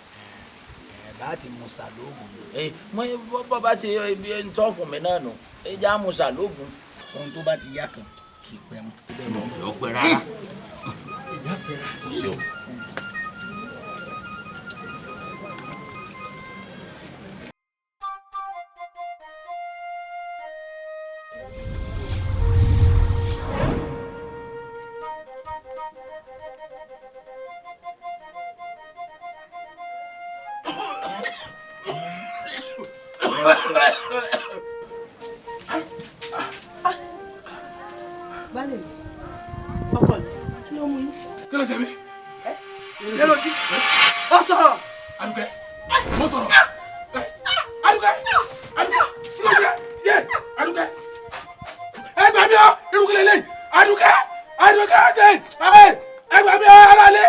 Ẹ bá ti musa lóògùn. Ẹ mọ bọ́ bá ṣe ibi ẹni tó fún mi náà nù ẹ já musa lóògùn. Ohun tó bá ti yá kan kì í pẹ́ mọ́. Mo fẹ́ ọ pẹ́ rárá. Ìyá fẹ́ rà. Àṣẹ o. Baálé mi, ọkọ mi, kí ló mú yín? Kí ló ṣe mí? Kí ló jí? Ó sọ̀rọ̀. Adùkẹ́, mo sọ̀rọ̀. Adùkẹ́, Adùkẹ́, kí ló ṣe? Yé, Adùkẹ́. Ẹ gbà mí o, irú kí lélẹ́yìí? Adùkẹ́, Adùkẹ́, ẹ ẹ gbà mí o, ará ilé.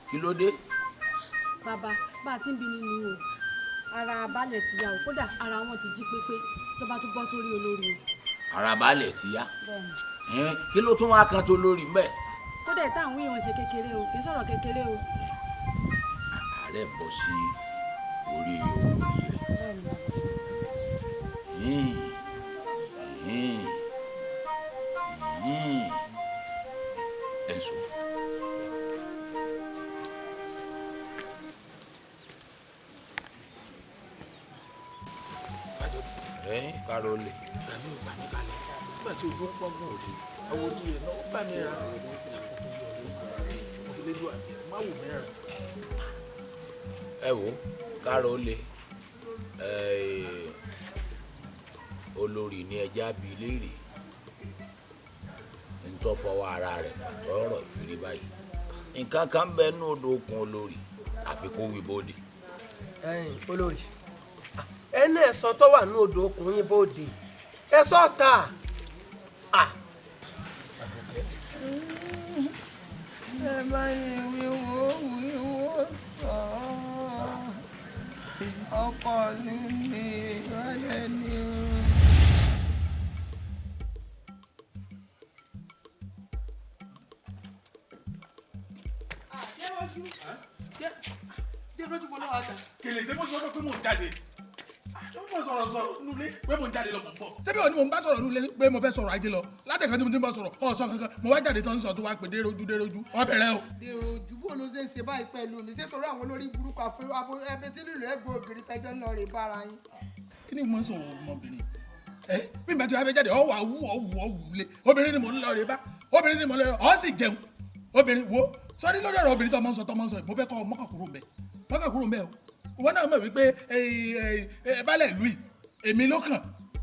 Kí ló dé? Bàbá, bá a ti ń bi nínú o, ara baálẹ̀ ti yá o, kódà ara wọn ti jí pépé ló bá tún bọ́ sórí olórí o. Ara baálẹ̀ ti yá. Bẹ́ẹ̀ni. Kí ló tún wá kan tó lórí mbẹ́? Kódà táwọn èèyàn ṣe kékeré o, kì í sọ̀rọ̀ kékeré o. Ààrẹ bọ́ sí orí olórí rẹ̀. Bẹ́ẹ̀ni bàbá. Ẹ sọ. Karole. Gbàmí ò gbà mí kalẹ̀. Nígbà tí ojú ń pọ́ngùn òde, àwọn ojú rẹ̀ náà bá mi ra mo fi lédu àmì má wò mí ràn. Ẹ wo káàró le olórí ní ẹja bíi léèrè ntọ́ fọwọ́ ara rẹ̀ fàtọ́rọ̀ ìfìrí báyìí nǹkan kan bẹ nínú odò okùn olórí àfi kó wí bóde. Ẹ̀yin olórí, ẹnu ẹ̀sọ́ tó wà nínú odò okùn yín bóde, ẹ̀sọ́ ta. Ẹ bá ní wíwo wíwo tán, ọkọ mi ní ìrọ̀lẹ́ ni o. Kèlè ṣé mo sọ pé mò ń jáde, mo sọ̀rọ̀ sọ̀rọ̀ nulẹ̀ pé mò ń jáde lọ mò ń bọ̀. Ṣebí òní mò ń bá sọ̀rọ̀ nulẹ̀ pé mo fẹ́ sọ̀rọ̀ ajé lọ látẹ̀kọ́ tí mo ti ń bá sọ̀rọ̀ ọ̀sán kankan mo wá jáde tán ń sọ tó wá pé dérojú dérojú ó bẹ̀rẹ̀ o. Dérojú bó ló ṣe ń ṣe báyìí pẹ̀lú mi, ṣé torí àwọn olórí burúkú ẹbí tí lílo ẹgbẹ́ ògiri tẹjọ́ náà rè bára yín. Kí ni mo ń sọ ọmọbìnrin ẹ bí n bá ti wá fẹ́ jáde ọ wà wú ọ wù ọ wù lé obìnrin ni mò ń lọ rè bá obìnrin ni mò ń lọ rè ọ sì jẹun obìnrin wo sọrí lórí ọ̀rọ̀ obìnrin tọmọ ń sọ mo fẹ́ kọ́ mọ́kàn kúrò mbẹ́ mọ́kàn kúrò mbẹ́ o ìwọ náà mọ̀ wípé baálẹ̀ ìlú yìí èmi ló kàn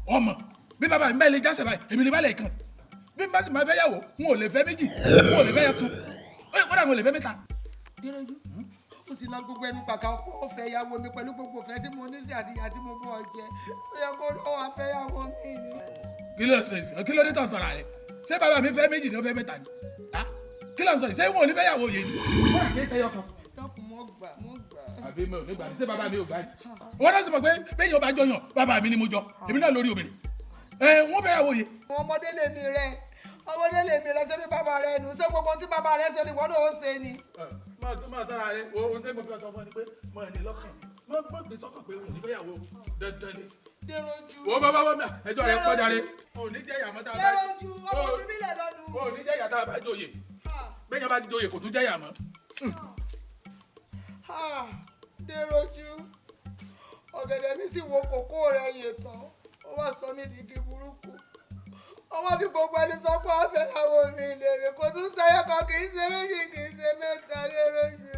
ọmọ bí bàbá mi bá lè jásẹ̀ báyìí èmi lè baálẹ̀ kàn bí n bá sì máa fẹ́ yàwó n ò lè fẹ́ méjì n ò lè fẹ́ yàtọ̀ kódà n ò lè fẹ́ mẹ́ta. Dérojú ó ti ná gbogbo ẹnu pàkà ọkọ ó fẹ́ yàwó mi pẹ̀lú gbogbo ìfẹ́ tí mo ní sí àti ìyá tí mo bọ́ ọ jẹ ó yẹ kó lọ́wọ́ afẹ́ yàwó mi ni. Kí ló ṣe kí ló dé tàn tọ̀ra rẹ ṣé bàbá mi fẹ́ méjì ni ó fẹ́ mẹ́ta ni kí ló ń sọ yìí ṣé wọn ò ní fẹ́ yàwó yìí ni. Dákun mọ́ gbà mọ́ gbà. Àbí mi ò ní gbà ní ṣé bàbá mi ò gbà ní. Wọ́n náà sì mọ̀ pé bẹ́ẹ̀ yóò bá jọyàn bàbá mi ni mo jọ èmi náà lórí obìnrin ẹ wọ́n fẹ́ yàwó yìí. Ọmọdé lèmi rẹ ọmọdé lèmi rẹ ṣé bí bàbá rẹ nù ṣé gbogbo tí bàbá rẹ ṣe ni wọ́n náà ó ṣe ni. Máa tọ́ra rẹ wo ohun tí mo fẹ́ sọ fún ẹ ni pé mo ní lọ́kàn mo gbé sọ́kàn pé òun ní fẹ́ yàwó dandan ni. Dérojú. Wo bá bá bá mi ẹjọ́ rẹ pọ̀ jáde. Òní jẹ́ ìyàmọ́ tá a bá. Dérojú ọmọ bíbí lẹ̀ lọ́nu. Òní jẹ́ ìyà tá a bá joyè bẹ́ẹ̀ yẹn bá ti joyè kò tún jẹ́ ìyà mọ́. Dérojú ọ̀gẹ̀dẹ̀ mi sì wo kókó rẹ̀ yè tán ó wá sọ mí di igi burúkú ọmọ bí gbogbo ẹni sọ pé wọ́n fẹ́ yàwó mi lè mi kò tún sẹ́yẹ kan kì í ṣe méjì kì í ṣe mẹ́ta Dérojú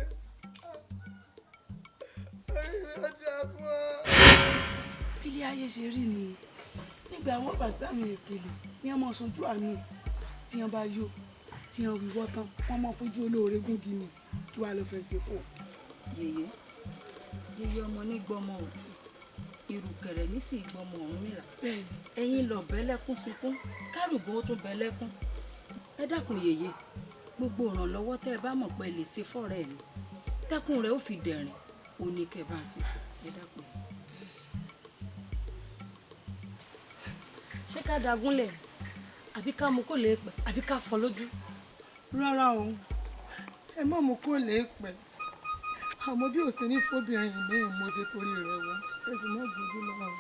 orí mi ò dà fún ọ. Ilé ayé ṣe rí ni nígbà wọn bàgbà mi ìpele ní ọmọ sojú àmì tí wọn bá yó tí wọn wíwọ́ tán wọn mọ fojú olóore gúngi ni kí wàá lọ fẹ́ ṣe fún ọ. Yèyé yèyé ọmọ ní gbọmọ òkú ìrùkẹ̀rẹ̀ ní sì gbọmọ Ọ̀rúnmìlà ẹ̀yin lọ bẹ́lẹ́kún sunkún kárùgùn ó tún bẹ́lẹ́kún ẹ dákun yèyé gbogbo ìrànlọ́wọ́ tẹ́ ẹ bá mọ̀ pé lè ṣe fọ́rẹ́ mi tẹ́kùn rẹ̀ ó fi dẹ̀rìn ó ní kẹ́ bá ń ṣe fún ẹ dákun. Ṣé ká dagúnlẹ̀ àbí ká mú kó lè pẹ́ àbí ká fọ́ lójú. Rárá o, ẹ má mú kó lè pẹ́ àmọ́ bí òsè ní fóbìnrin mi mo ṣe torí rẹ̀ wá ẹ sì má gbójú lọ́wọ́.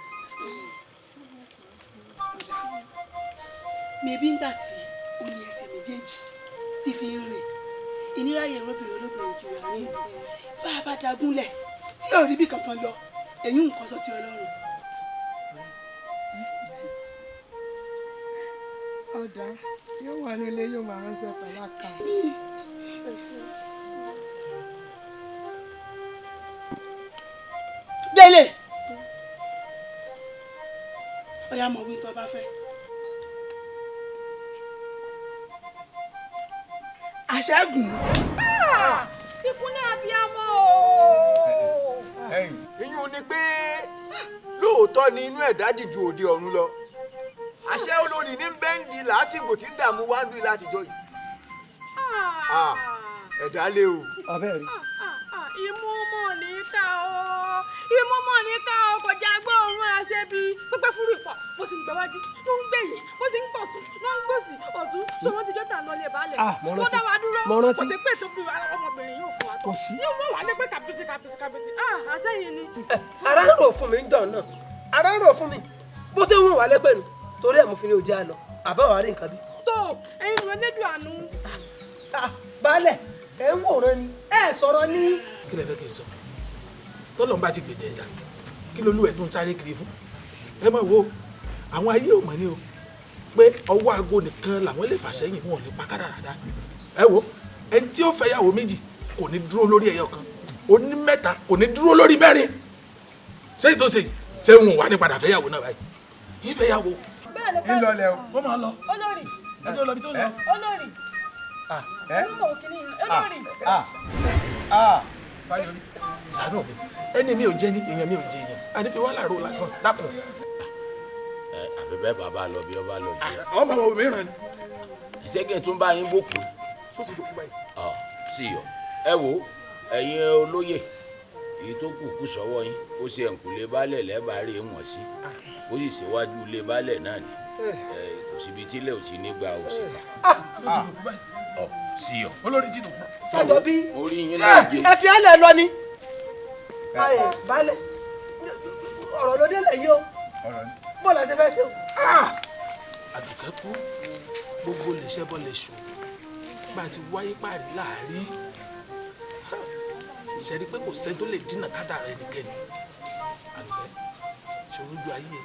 Mèbí ńgbà tí ó ní ẹsẹ̀ méjèèjì tí fi ń rìn ìnira yẹn lóbìnrin olóbìnrin kiri àárín ìlú bá a bá dagúnlẹ̀ tí ò rí bí kankan lọ èyí nǹkan sọ ti Ọlọ́run. Ọ̀dà yóò wà nílé yóò máa ránṣẹ́ pẹ̀lú àkà. Délé ọ̀yà mọ̀ wí tó bá fẹ́. Àṣẹ́gun. Ìkúnlẹ̀ abiyamọ o. Ìyún ni pé lóòótọ́ ni inú ẹ̀dá jìjù òde ọ̀run lọ. Àṣẹ olórí ní bẹ́ńdì lásìkò tí ń dààmú wá ń dùn látijọ́ yìí. Ẹ̀dá lé o. Abẹ́ rí. Imú mọ̀ ní ká o imú mọ̀ ní ká o kò já gbóòórùn àṣẹbí pípẹ́ fúru ìpọ̀ bó sì ń gbẹ́wájú ló ń gbẹ̀yìn bó sì ń pọ̀tún ló ń gbòsì ọ̀tún so wọ́n ti jọ́ tà lọ́lẹ̀ balẹ̀ ló dá wa dúró kò sí pé tó bí ọmọbìnrin yóò fún wa tó ní wọ́n wà ní pé kàbìtì kàbìtì kàbìtì àṣẹyìn ni. Ara ń rò fún mi ń dàn náà ara ń rò fún mi bó ṣe ń wò wá lẹ́pẹ̀ nù torí ẹ̀ mo fi ní ojú àlọ́ àbá wàá rí nǹkan bí. Tó ẹ̀yin ló ní dùn àánú. Baálẹ̀ ẹ̀ ń wòran ni ẹ̀ sọ̀rọ̀ ní. Kí lẹ fẹ́ kí n sọ tọ́lọ́n bá ti gbèjẹ̀ ìjà kí lolú ẹ̀ tún sáré kiri fún ẹ mọ̀ wo àwọn ayé ò mọ̀ ní o pé ọwọ́ aago nìkan làwọn lè fà sẹ́yìn wọn ò lè pa kádàrá dá ẹ wo ẹni tí ó fẹ́ yàwó méjì kò ní dúró lórí ẹyọ kan Oní mẹ́ta kò ní dúró lórí mẹ́rin. Ṣé ìtò ṣe ṣé ń wà ní padà fẹ́yàwó náà báyìí? Yín fẹ́yàwó. Ńlọlẹ o. Wọ́n máa lọ. Olórí. Ẹjọ́ lọ bí tó lọ. Olórí. Olúmọ̀ òkìní olórí. Fáyọmí ṣàánú mi, ẹni mi ò jẹ ní èèyàn mi ò jẹ èèyàn, àní fi wá láàárọ̀ lásán dákun. Ẹ àfi bẹ́ẹ̀ bàbá lọ bí ọba lọ jẹ. Ọmọ wo mìíràn ni. Ṣé kí n tún bá yín bòkú? Tó ti dòkú báyìí. Ọ sí ọ. Ẹ wo ẹ̀yin olóyè, èyí tó kù kù sọ́wọ́ yín, ó ṣe ẹ̀ǹkùlé baálẹ̀ lẹ́bàá rè wọ̀n sí, ó sì ṣèwájú ilé baálẹ̀ náà ni. Kò síbi tílẹ̀ ò ti ní gba òsì kà. Tó ti dòkú báyìí. Ọ sí ọ. Olórí ti dòkú. Fájọbí. Mo rí yín náà jẹ. Ẹ fi ẹlẹ lọ ni. Ayé baálẹ̀, ọ̀rọ̀ ló délẹ̀ yìí o. Bó la ṣe fẹ́ ṣe o. Àdùkẹ́ kú, gbogbo lè ṣẹ́bọ̀ lè ṣù. Bá a ti wáyé páàrí láàrí. Ṣẹ̀rí pé kò sẹ́ni tó lè dínà kádàrá ẹnikẹ́ni. Àdùkẹ́, ṣòro ju ayé ẹ̀.